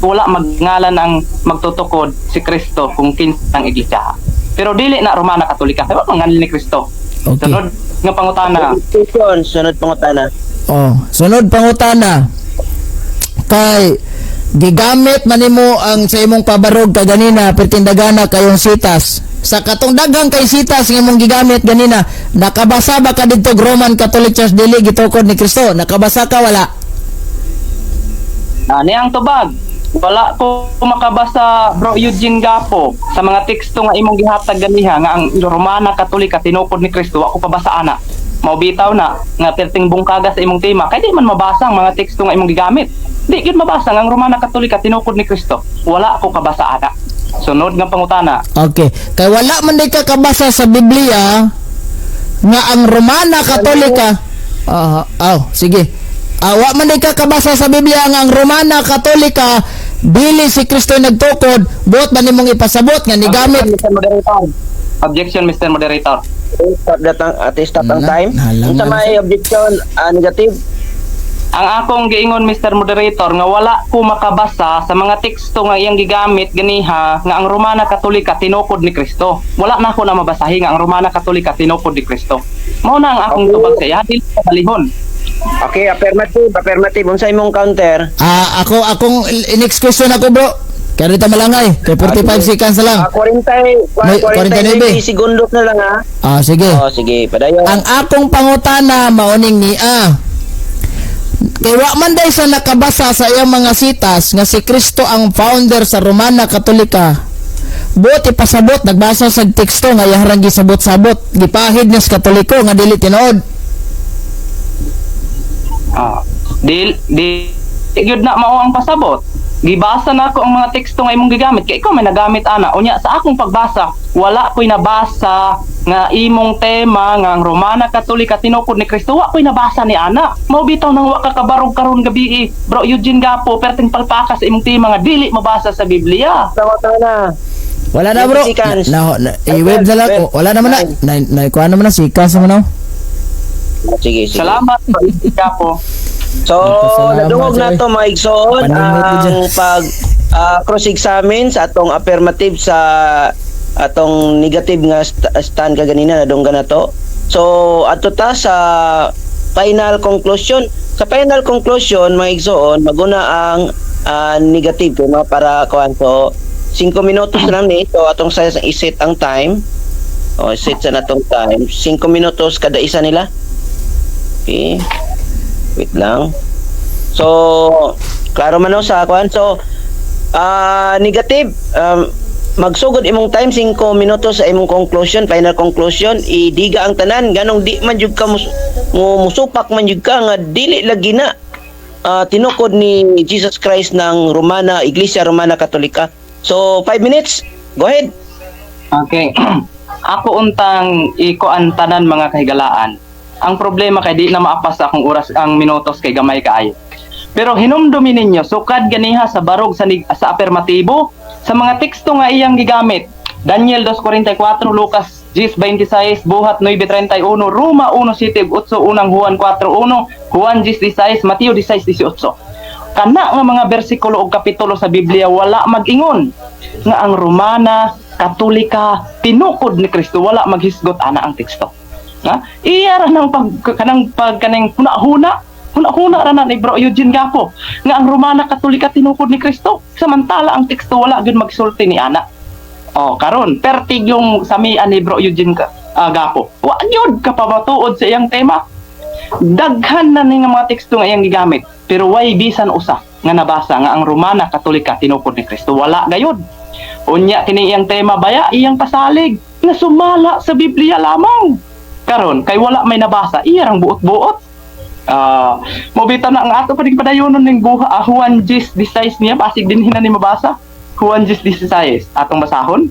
wala magngalan ang magtutukod si Kristo kung kinsa ng iglesia ha. Pero dili na Romana Katolika. Kay wala manganli ni Kristo. Okay. Sunod nga pangutana. Question, sunod pangutana. Oh, sunod pangutana. Kay gigamit man nimo ang sa imong pabarog kaganina pertindagana kayong sitas. Sa katong daghang kay sitas nga imong gigamit ganina, nakabasa ba ka didto Roman Catholic Church dili gitukod ni Kristo? Nakabasa ka wala? Ani ang tubag. Wala ko makabasa, Bro Eugene Gapo, sa mga teksto nga imong gihatag ganiha nga ang Romana Katolika tinukod ni Kristo, wa ko pabasa ana. Mao bitaw na nga perting bungkaga sa imong tema kay di man mabasa ang mga teksto nga imong gigamit. Di gyud mabasa nga ang Romana Katolika tinukod ni Kristo. Wala ko kabasa ana. Sunod nga pangutana. Okay. Kay wala man di ka kabasa sa Biblia nga ang Romana Katolika. Ah, aw, sige. Ah, wa man di ka kabasa sa Biblia nga ang Romana Katolika dili si Kristo nagtukod, buot ba nimong ipasabot nga nigamit Objection, Mr. Moderator. Objection, Mr. Moderator. Okay, stop datang at stop ang Na, time. nalang Unsa na may objection negative? Ang akong giingon, Mr. Moderator, nga wala ko makabasa sa mga teksto nga iyang gigamit ganiha nga ang Romana Katolika tinukod ni Kristo. Wala na ako na mabasahi nga ang Romana Katolika tinukod ni Kristo. Mao na ang akong tubag sa iya, dili sa balihon. Okay, affirmative, affirmative. Unsa imong counter? Ah, ako akong next question ako, bro. Kaya rito malangay. Kay 45 seconds na lang. 40 May 49 49 segundos na lang ha. Ah, sige. Oh, sige, padayon. Ang akong pangutana maoning niya. Kay wa man day sa nakabasa sa iyang mga sitas nga si Kristo ang founder sa Romana Katolika. Buot ipasabot nagbasa sa teksto nga yaharang gisabot-sabot gipahid niya sa Katoliko nga dili tinuod. Ah, dil di gyud na mao ang pasabot. Gibasa na ako ang mga teksto nga imong gigamit kay ikaw may nagamit ana. Unya sa akong pagbasa, wala ko'y nabasa nga imong tema nga ang Romana Katolika tinukod ni Kristo. Wa ko'y nabasa ni ana. Mao bitaw nang wa ka kabarog karon gabi, Bro Eugene Gapo, perting palpaka sa imong tema nga dili mabasa sa Biblia. Pangutana. Wala na, bro. 20 seconds. Na, i-wave na lang. Wala naman na. Na, na, kuha naman na sikas naman na. Sige, sige. Salamat, Bro Eugene Gapo. So, Salamat, nadungog na oy. to mga igsoon Paningwit ko dyan. ang pag cross-examine sa atong affirmative sa atong negative nga stand kaganina, nadunggan na to. So, ato ta sa final conclusion. Sa final conclusion, mga igsoon, maguna ang negative no para kuan. So 5 minutos lang ni. So atong sa iset ang time. O set sa natong time. 5 minutos kada isa nila. Okay. Wait lang. So, klaro man no sa kuan. So, negative, magsugod imong time 5 minutos sa imong conclusion, final conclusion, idiga ang tanan ganong di man jud ka musupak man jud ka nga dili lagi na tinukod ni Jesus Christ ng Romana, Iglesia Romana Katolika. So, 5 minutes. Go ahead. Okay. Ako untang ikuan tanan, mga kahigalaan. Ang problema kay di na maapas sa akong oras ang minutos kay gamay kaayo. Pero hinumdumi ninyo sukad ganiha sa barog sa apermatibo sa mga teksto nga iyang gigamit. Daniel 2:44, Lucas 10:26, Buhat 9:31, Roma 1:7-8, Unang Juan 4:1, Juan 10:16, Mateo 16:18. Kana nga mga bersikulo ug kapitulo sa Biblia wala mag-ingon nga ang Romana Katolika tinukod ni Kristo, wala maghisgot ana ang teksto. Ha? Iya ra nang pag kanang pag kaning huna-huna huna-huna ra na ni Bro Eugene Gapo nga ang Romana Katolika tinukod ni Kristo samantala ang teksto wala gyud magsulti ni ana. Oh, karon pertig yung samian ni Bro Eugene Gapo. Wa gyud kapamatuod sa iyang tema. Daghan na ni nga mga teksto nga iyang gigamit pero way bisan usa nga nabasa nga ang Romana Katolika tinukod ni Kristo, wala gayud. Unya kini iyang tema baya, iyang pasalig nga sumala sa Biblia lamang. Karon kay wala may nabasa, iya rang buot-buot. Ah, mobita na ang ato pa din padayonon ning buha, Juan 10:16 niya, basig din hina ni mabasa. Juan 10:16 atong basahon.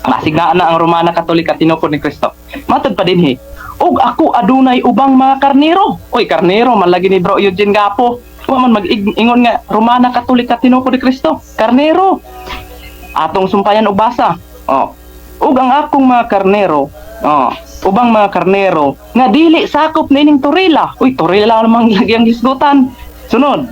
Basig na na ang Romana Katolika tinukod ni Kristo. Matod pa dinhi. "Ug ako adunay ubang mga karnero." Oy, karnero man lagi ni Bro Eugene Gapo. Wa man mag-ingon nga Romana Katolika tinukod ni Kristo. Karnero. Atong sumpayan og basa. Oh. "Ug ang akong mga karnero, oh, ubang mga karnero nga dili sakop nining torila." Uy, torila namang lagi ang hisgutan. Sunod.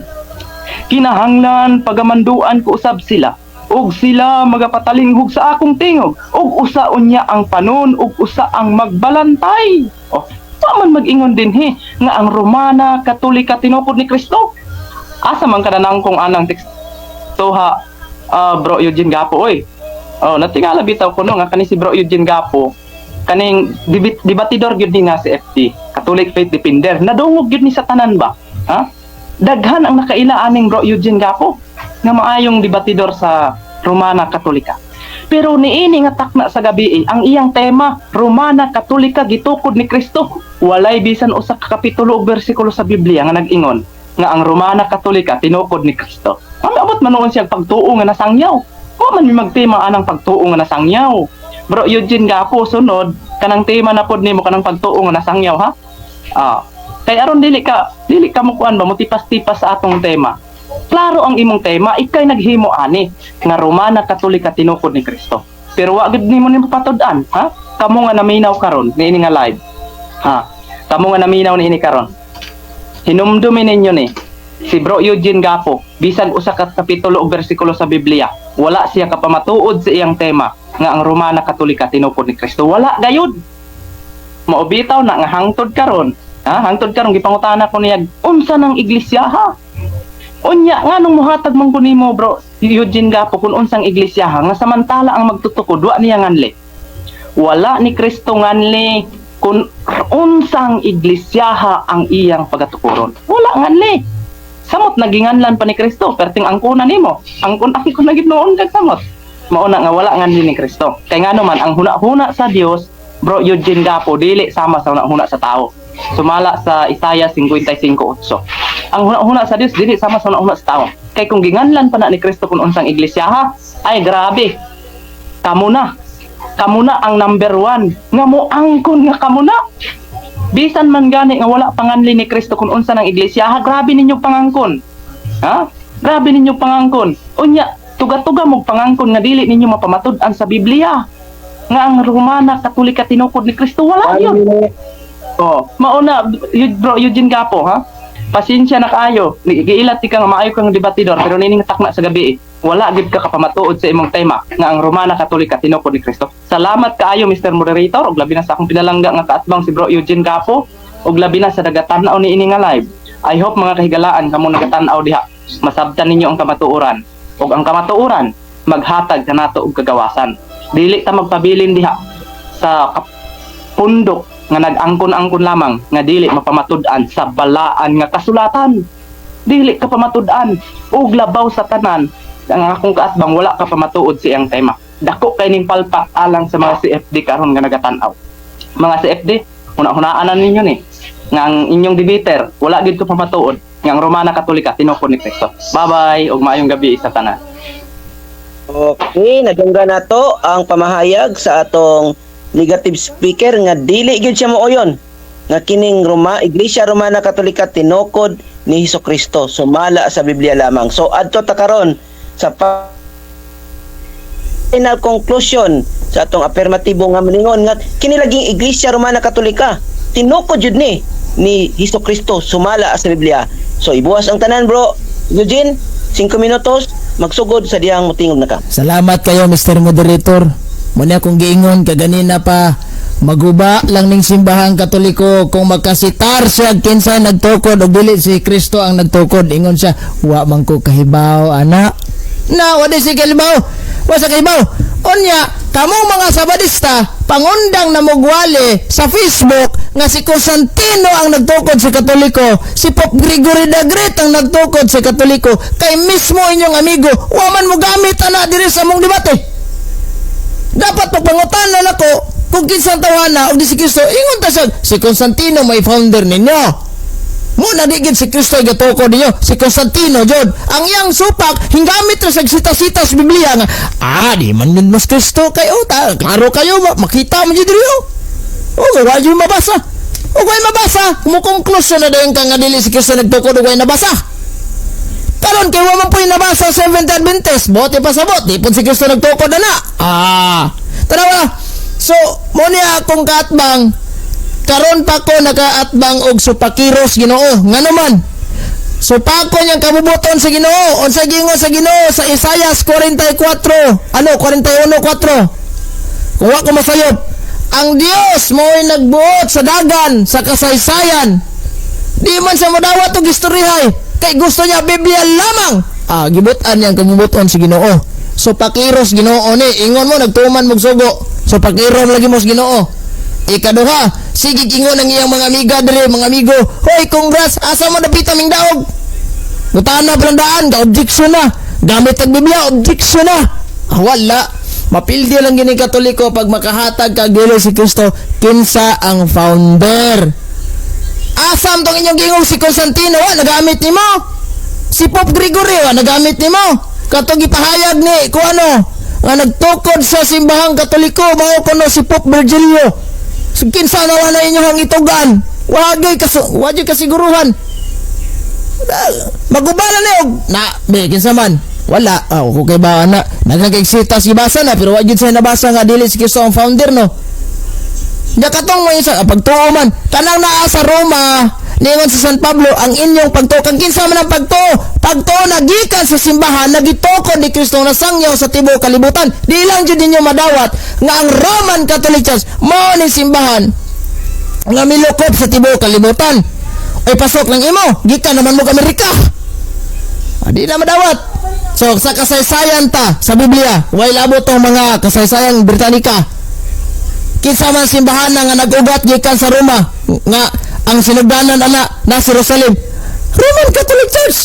"Kinahanglan pagamanduan ko usab sila ug sila magapatalinghog sa akong tingog, ug usa unya ang panon ug usa ang magbalantay." Oh, wa man mag-ingon dinhi nga ang Romana Katolika tinukod ni Kristo. Asa man ka nanangkong anang teksto ha, Bro Eugene Gapo, oy? Oh, natingala bitaw ko no nga kani si Bro Eugene Gapo, kaning debatidor gyud ni nga si FD, Catholic Faith Defender. Nadungog gyud ni sa tanan ba? Ha? Daghan ang nakaila aning Bro Eugene Gapo nga maayong debatidor sa Romana Katolika. Pero niini nga takna sa gabi, eh, ang iyang tema Romana Katolika gitukod ni Kristo. Walay bisan usa ka kapitulo o bersikulo sa Biblia nga nag-ingon nga ang Romana Katolika tinukod ni Kristo. Ang abot man nuon siya pagtuo nga nasangyaw. Wa man mi magtema anang pagtuo nga nasangyaw. Bro Eugene Gapo, sunod kanang tema na pod nimo kanang pagtuo nga nasangyaw ha. Ah, kay aron dili ka mo kuan ba, motipas-tipas sa atong tema. Klaro ang imong tema, ikay naghimo ani nga Romana Katolika tinukod ni Kristo. Pero wa gid nimo patud-an, ha? Kamo nga naminaw karon niini nga live. Ha? Kamo nga naminaw niini karon. Hinumdumi ninyo ni si Bro Eugene Gapo, bisag usa ka kapitulo o bersikulo sa Biblia, wala siya kapamatuod sa iyang tema nga ang Romana Katolika tinukod ni Kristo. Wala gayud. Maubitaw na nga hangtod karon, ha? Hangtod karon gipangutana ko niya unsa nang iglesia ha? Unya nganong muhatag man ko nimo, Bro Eugene Gapo, kung unsang iglesia ha, nga samantala ang magtutukod wa niya nganli. Wala ni Kristo nganli kung unsang iglesia ang iyang pagatukuron. Wala nganli. Samot naginganlan pa ni Kristo, perting angkona nimo. Angkon angkon na gid noon kag samot. Mauna nga wala nganli ni Kristo. Kay ngano man ang huna-huna sa Dios, Bro Eugene Gapo, dili sama sa huna-huna sa tao. Sumala sa Isaiah 55:8. Ang huna-huna sa Dios dili sama sa huna-huna sa tao. Kay kung ginganlan pa na ni Kristo kung unsang iglesia ha, ay grabe. Kamo na. Kamo na ang number one. Nga mo angkon nga kamo na. Bisan man gani nga wala panganli ni Kristo kung unsa ng iglesia ha, grabe ninyo pangangkon. Ha? Grabe ninyo pangangkon. Unya, tuga-tuga mo pangangkon nga dili ninyo mapamatud-an sa Biblia nga ang Romana Katolika tinukod ni Kristo, wala yun. Oh, mauna Bro Eugene Gapo ha. Pasensya na kaayo. Giilat ti ka nga maayo kang debatidor, pero nining takna sa gabi eh, wala gid ka kapamatuod sa imong tema nga ang Romana Katolika tinukod ni Kristo. Salamat kaayo, Mr. Moderator, ug labi na sa akong pinalangga nga kaatbang si Bro Eugene Gapo, ug labi na sa nagatan-aw niini nga live. I hope, mga kahigalaan, kamo nagatan-aw diha, masabtan ninyo ang kamatuoran. Ug ang kamatuoran maghatag kanato og kagawasan. Dili ta magpabilin diha sa pundok nga nag-angkon-angkon lamang nga dili mapamatud-an sa balaan nga kasulatan. Dili ka pamatud-an. Ug labaw sa tanan, ang akong kaatbang wala ka pamatuod sa iyang tema. Dako kay ning palpak alang sa mga CFD karon nga nagatan-aw. Mga CFD, huna-hunaan na ninyo ni nga ang inyong debater wala gid ko pamatuod nga ang Romana Katolika tinukod ni Kristo. Bye-bye ug maayong gabi sa tanan. Okay, nadunggan nato ang pamahayag sa atong negative speaker nga dili gyud siya mooyon nga kining Roma Iglesia Romana Katolika tinukod ni Hesus Kristo sumala sa Biblia lamang. So adto ta karon sa final conclusion sa atong affirmatibo nga moingon nga kini laging Iglesia Romana Katolika tinukod jud ni Hesus Kristo sumala sa Biblia. So ibuwas ang tanan, Bro Eugene, 5 minutos magsugod sa dihang motingog na ka. Salamat kayo, Mr. Moderator. Muna akong giingon kaganina pa, maguba lang ning simbahang Katoliko kung makasitar siya kinsa nagtukod o dili si Kristo ang nagtukod. Ingon siya, "Wa man ko kahibaw ana." Na wa di si kahibaw. Wa sa kahibaw. Unya, kamong mga Sabadista, pangundang na mugwali sa Facebook nga si Constantino ang nagtukod sa Katoliko, si Pope Gregory the Great ang nagtukod sa Katoliko, kay mismo inyong amigo, wa man mo gamit ana diri sa mong debate. Dapat pagpangutan na nako kung kinsang tawhana og di si Kristo, ingon ta siya, si Constantino may founder ninyo. Mo na di gid si Kristo gatukod ninyo, si Constantino jud. Ang iyang supak hinggamit ra sa sita-sita sa Biblia nga di man yun mas Kristo kay oh, ta, klaro kayo makita mo jud diri oh. Oh, wa jud mabasa. O way mabasa, mo conclusion na dayon ka nga dili si Kristo nagtukod og way nabasa. Karon kay wa man po'y nabasa sa Seventh Adventist, bote pa sa bot, di pud si Kristo nagtukod na na. Tanawa. So, mo niya akong kaatbang karon pa ko nakaatbang og supakiros Ginoo. Ngano man? Supako niyang kabubuton sa Ginoo. Unsa giingon sa Ginoo sa Isaias 44, ano 41:4. Kung wa ko masayop, ang Dios mo'y nagbuot sa dagan sa kasaysayan. Di man sa modawat og istoryahay kay gusto niya Biblia lamang. Gibutan niyang kabubuton sa Ginoo. So pakiros Ginoo ni ingon mo nagtuman mo sugo. So pakirom lagi mo sa Ginoo. Ikaduha, sige ingon ang iyang mga amiga diri, mga amigo. Hoy, congrats, asa mo dapita ming daog? Mutana pa daan, ga objection na. Gamit ang Biblia, objection na. Wala. Mapildi lang gini Katoliko pag makahatag kag dili si Kristo, kinsa ang founder. Asam tong inyong gingong si Constantino, wa nagamit nimo. Si Pope Gregory, wa nagamit nimo. Katong gipahayag ni kuano nga nagtukod sa simbahang Katoliko mao kuno si Pope Virgilio. So, kinsa na wa na inyong itugan? Wagay kaso, wagay kasiguruhan. Magubala na og na be kinsa man. Wala, ko kay ba na nagkag-sita si basa na pero wa gyud sa nabasa nga dili si Kristo ang founder, no. Nya katong mo isa pagtuo man kanang naa sa Roma, ningon sa San Pablo ang inyong pagtuo kang kinsa man ang pagtuo, pagtuo na gikan sa simbahan nagitukod ni Kristo nasangyaw sa tibuok kalibutan. Di lang jud ninyo madawat nga ang Roman Catholic Church mao ni simbahan nga milukop sa tibuok kalibutan. Ay, pasok lang imo, gikan naman mo Amerika. Di na madawat. So sa kasaysayan ta sa Biblia, way labot tong mga kasaysayang Britannica. Kinsa man simbahan na nga nag-ugat gikan sa Roma nga ang sinugdanan ana na sa Jerusalem? Roman Catholic Church.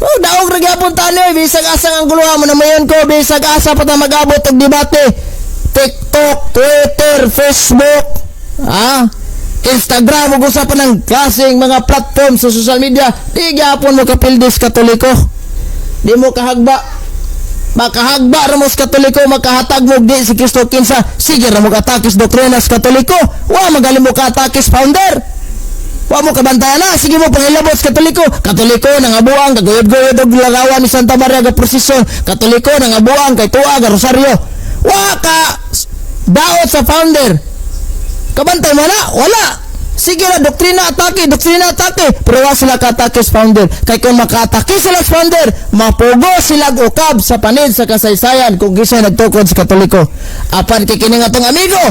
Oh, daog ra gyapon tani, bisag asa ang guluha mo na mayon ko, bisag asa pa ta mag-abot og debate. TikTok, Twitter, Facebook, Instagram ug usa pa ng klaseng mga platform sa social media, di gyapon mo kapildis Katoliko. Di mo kahagba. Makahagba ra mo sa Katoliko, makahatag mo di si Kristo kinsa, sige ra mo ka-atake sa doktrina sa Katoliko, wa magaling mo ka-atake sa founder. Wa mo kabantayan na, sige mo pangilabot sa Katoliko. Katoliko nangabuang kaguyod-guyod og larawan ni Santa Maria ga prosesyon. Katoliko nangabuang kay tuwa ga rosaryo. Wa ka daot sa founder. Kabantay mo na? Wala. Sige na, doktrina atake, doktrina atake. Pero wa sila ka-atake sa founder. Kay kung maka-atake sila sa founder, mapugo sila og ukab sa panid sa kasaysayan kung kinsa nagtukod sa Katoliko. Apan kay kini nga tong amigo,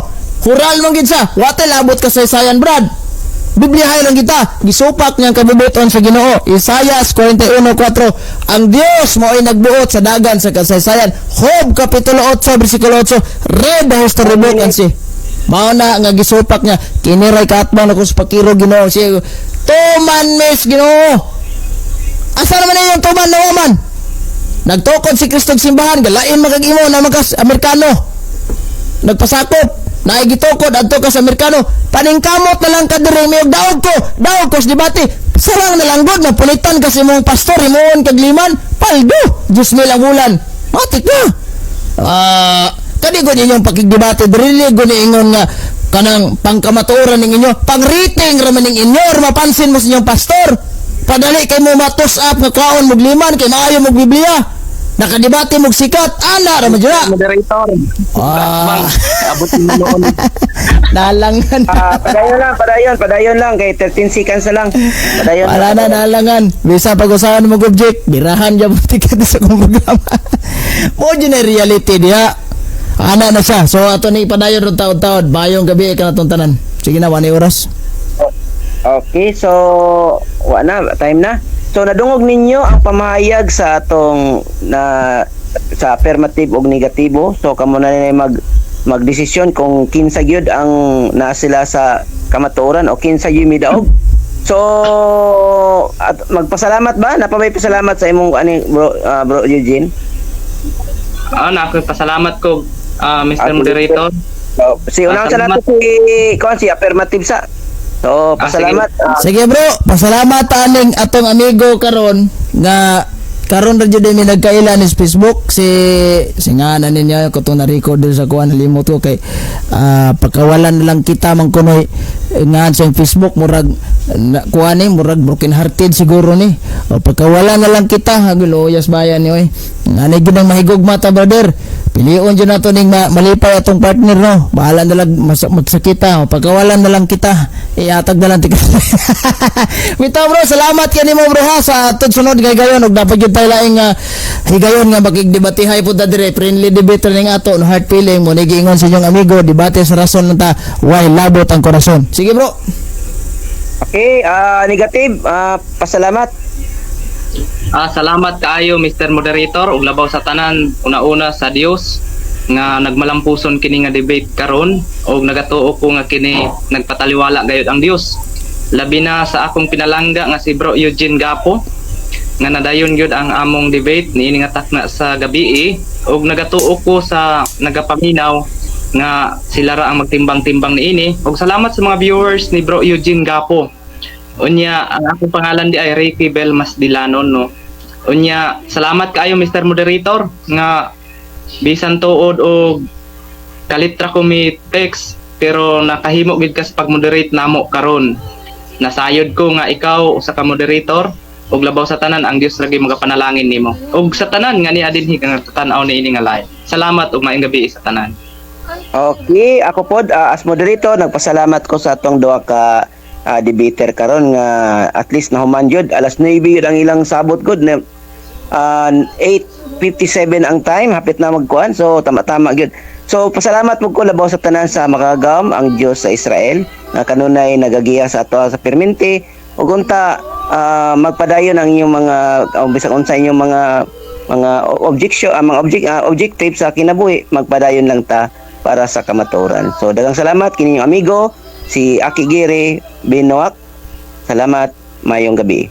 hural man gid siya. Wa tay labot kasaysayan, brad. Bibliyahay lang kita. Gisupak niyang kabubuton sa Ginoo. Isayas 41:4. Ang Dios mao'y nagbuot sa dagan sa kasaysayan. Job kapitulo 8 bersikulo 8. Read the history book and see. Mao na nga gisupak niya. Kini ray kaatbang nako sa pakiro Ginoo. Siya, tuman mes Ginoo. Asa naman na yung tuman na waman? Nagtukod si Kristo og simbahan, galain magag imo na magas Amerikano. Nagpasakop, naay gitukod adto ka sa Amerikano. Paningkamot na lang ka diri may og daog ko, daog ko sa debate. Sarang na lang gud mapulitan kasi mong pastor himuon kag liman, paldo. Diyos mil ang bulan. Matik na. Kani gud inyong pakigdebate diri gud ingon nga kanang pangkamatuoran ning inyo, pang-rating ra man ning inyo or mapansin mo sa inyong pastor. Padali kay mo matos up nga kwaon mo liman kay maayo mo Biblia. Nakadebate mo sikat, ana ra man jud na. Moderator. Abot mo noon. Nalangan. Padayon lang, padayon, padayon lang kay 13 seconds na lang. Padayon. Wala na, nalangan. Bisa pag-usahan mo object, birahan dyan mo ticket sa kong programa. Mo dyan na reality diha. Ana na siya. So ato ni padayon ron taod-taod. Bayong gabi ka na itong tanan. Sige na, wani oras. Okay, so wa na, time na. So nadungog ninyo ang pamahayag sa atong na sa affirmative og negatibo. So kamo na nila magdesisyon kung kinsa gyud ang naa sila sa kamatuoran o kinsa gyud midaog. So at magpasalamat ba? Napabay pasalamat sa imong ani bro, bro Eugene? Na ako pasalamat ko, Mr. Ah, sige. Moderator. So, si unang sa Salamat. nato si kuan, si affirmative sa. So, pasalamat. Sige bro, pasalamat aning atong amigo karon nga karon ra jud mi nagkaila ni sa Facebook, si si nga na ninyo ko tong na-record din sa kuan, limot ko kay pakawalan na lang kita man kunoy. Eh, nga sa Facebook murag na, kuan ni murag broken hearted siguro ni o, pagkawalan na lang kita haguloyas bayan ni oy. Nga ni gid ang mahigugma ta, brother, pilion jud nato ning malipay atong partner, no? Bahala na lang magsakita o, pagkawalan na lang kita, iatag na lang tika. Bitaw bro, salamat kay nimo bro ha, sa aton sunod kay gayon og dapat gyud tayo laing higayon nga makigdebatihay pud ta dire. Friendly debate ning ato, no hard feeling mo ni. Giingon sa inyong amigo, debate sa rason lang ta, why labot ang korason. Sige bro. Okay, negative, pasalamat. Salamat kaayo, Mr. Moderator, ug labaw sa tanan, una-una sa Dios nga nagmalampuson kini nga debate karon ug nagatuo ko nga kini nagpataliwala gayud ang Dios. Labi na sa akong pinalangga nga si Bro Eugene Gapo nga nadayon gyud ang among debate niini nga takna sa gabi ug nagatuo ko sa nagapaminaw nga sila ra ang magtimbang-timbang niini. Ug salamat sa mga viewers ni Bro Eugene Gapo. Unya, ang akong pangalan di ay Ricky Belmas Dilanon, no. Unya, salamat kaayo, Mr. Moderator, nga bisan tuod og kalitra ko mi text pero nakahimo gid ka sa pag-moderate namo karon. Nasayod ko nga ikaw usa ka moderator ug labaw sa tanan ang Dios lagi magapanalangin nimo. Ug sa tanan nga niya dinhi nga tan-aw niini nga live. Salamat ug maayong gabi sa tanan. Okay, ako pod, as moderator, nagpasalamat ko sa atong duha ka debater karon nga at least nahuman jud alas 9 yun ang ilang sabot gud na 8:57 ang time, hapit na magkuan, so tama-tama gyud. So pasalamat mo ko labaw sa tanan sa makagagahom, ang Dios sa Israel nga kanunay nagagiya sa ato sa perminti ug unta magpadayon ang inyong mga bisan unsa inyong mga objection, ang mga objective sa kinabuhi, magpadayon lang ta para sa kamatuoran. So daghang salamat, kini inyong amigo si Aki Gire Binoak. Salamat, mayong gabi.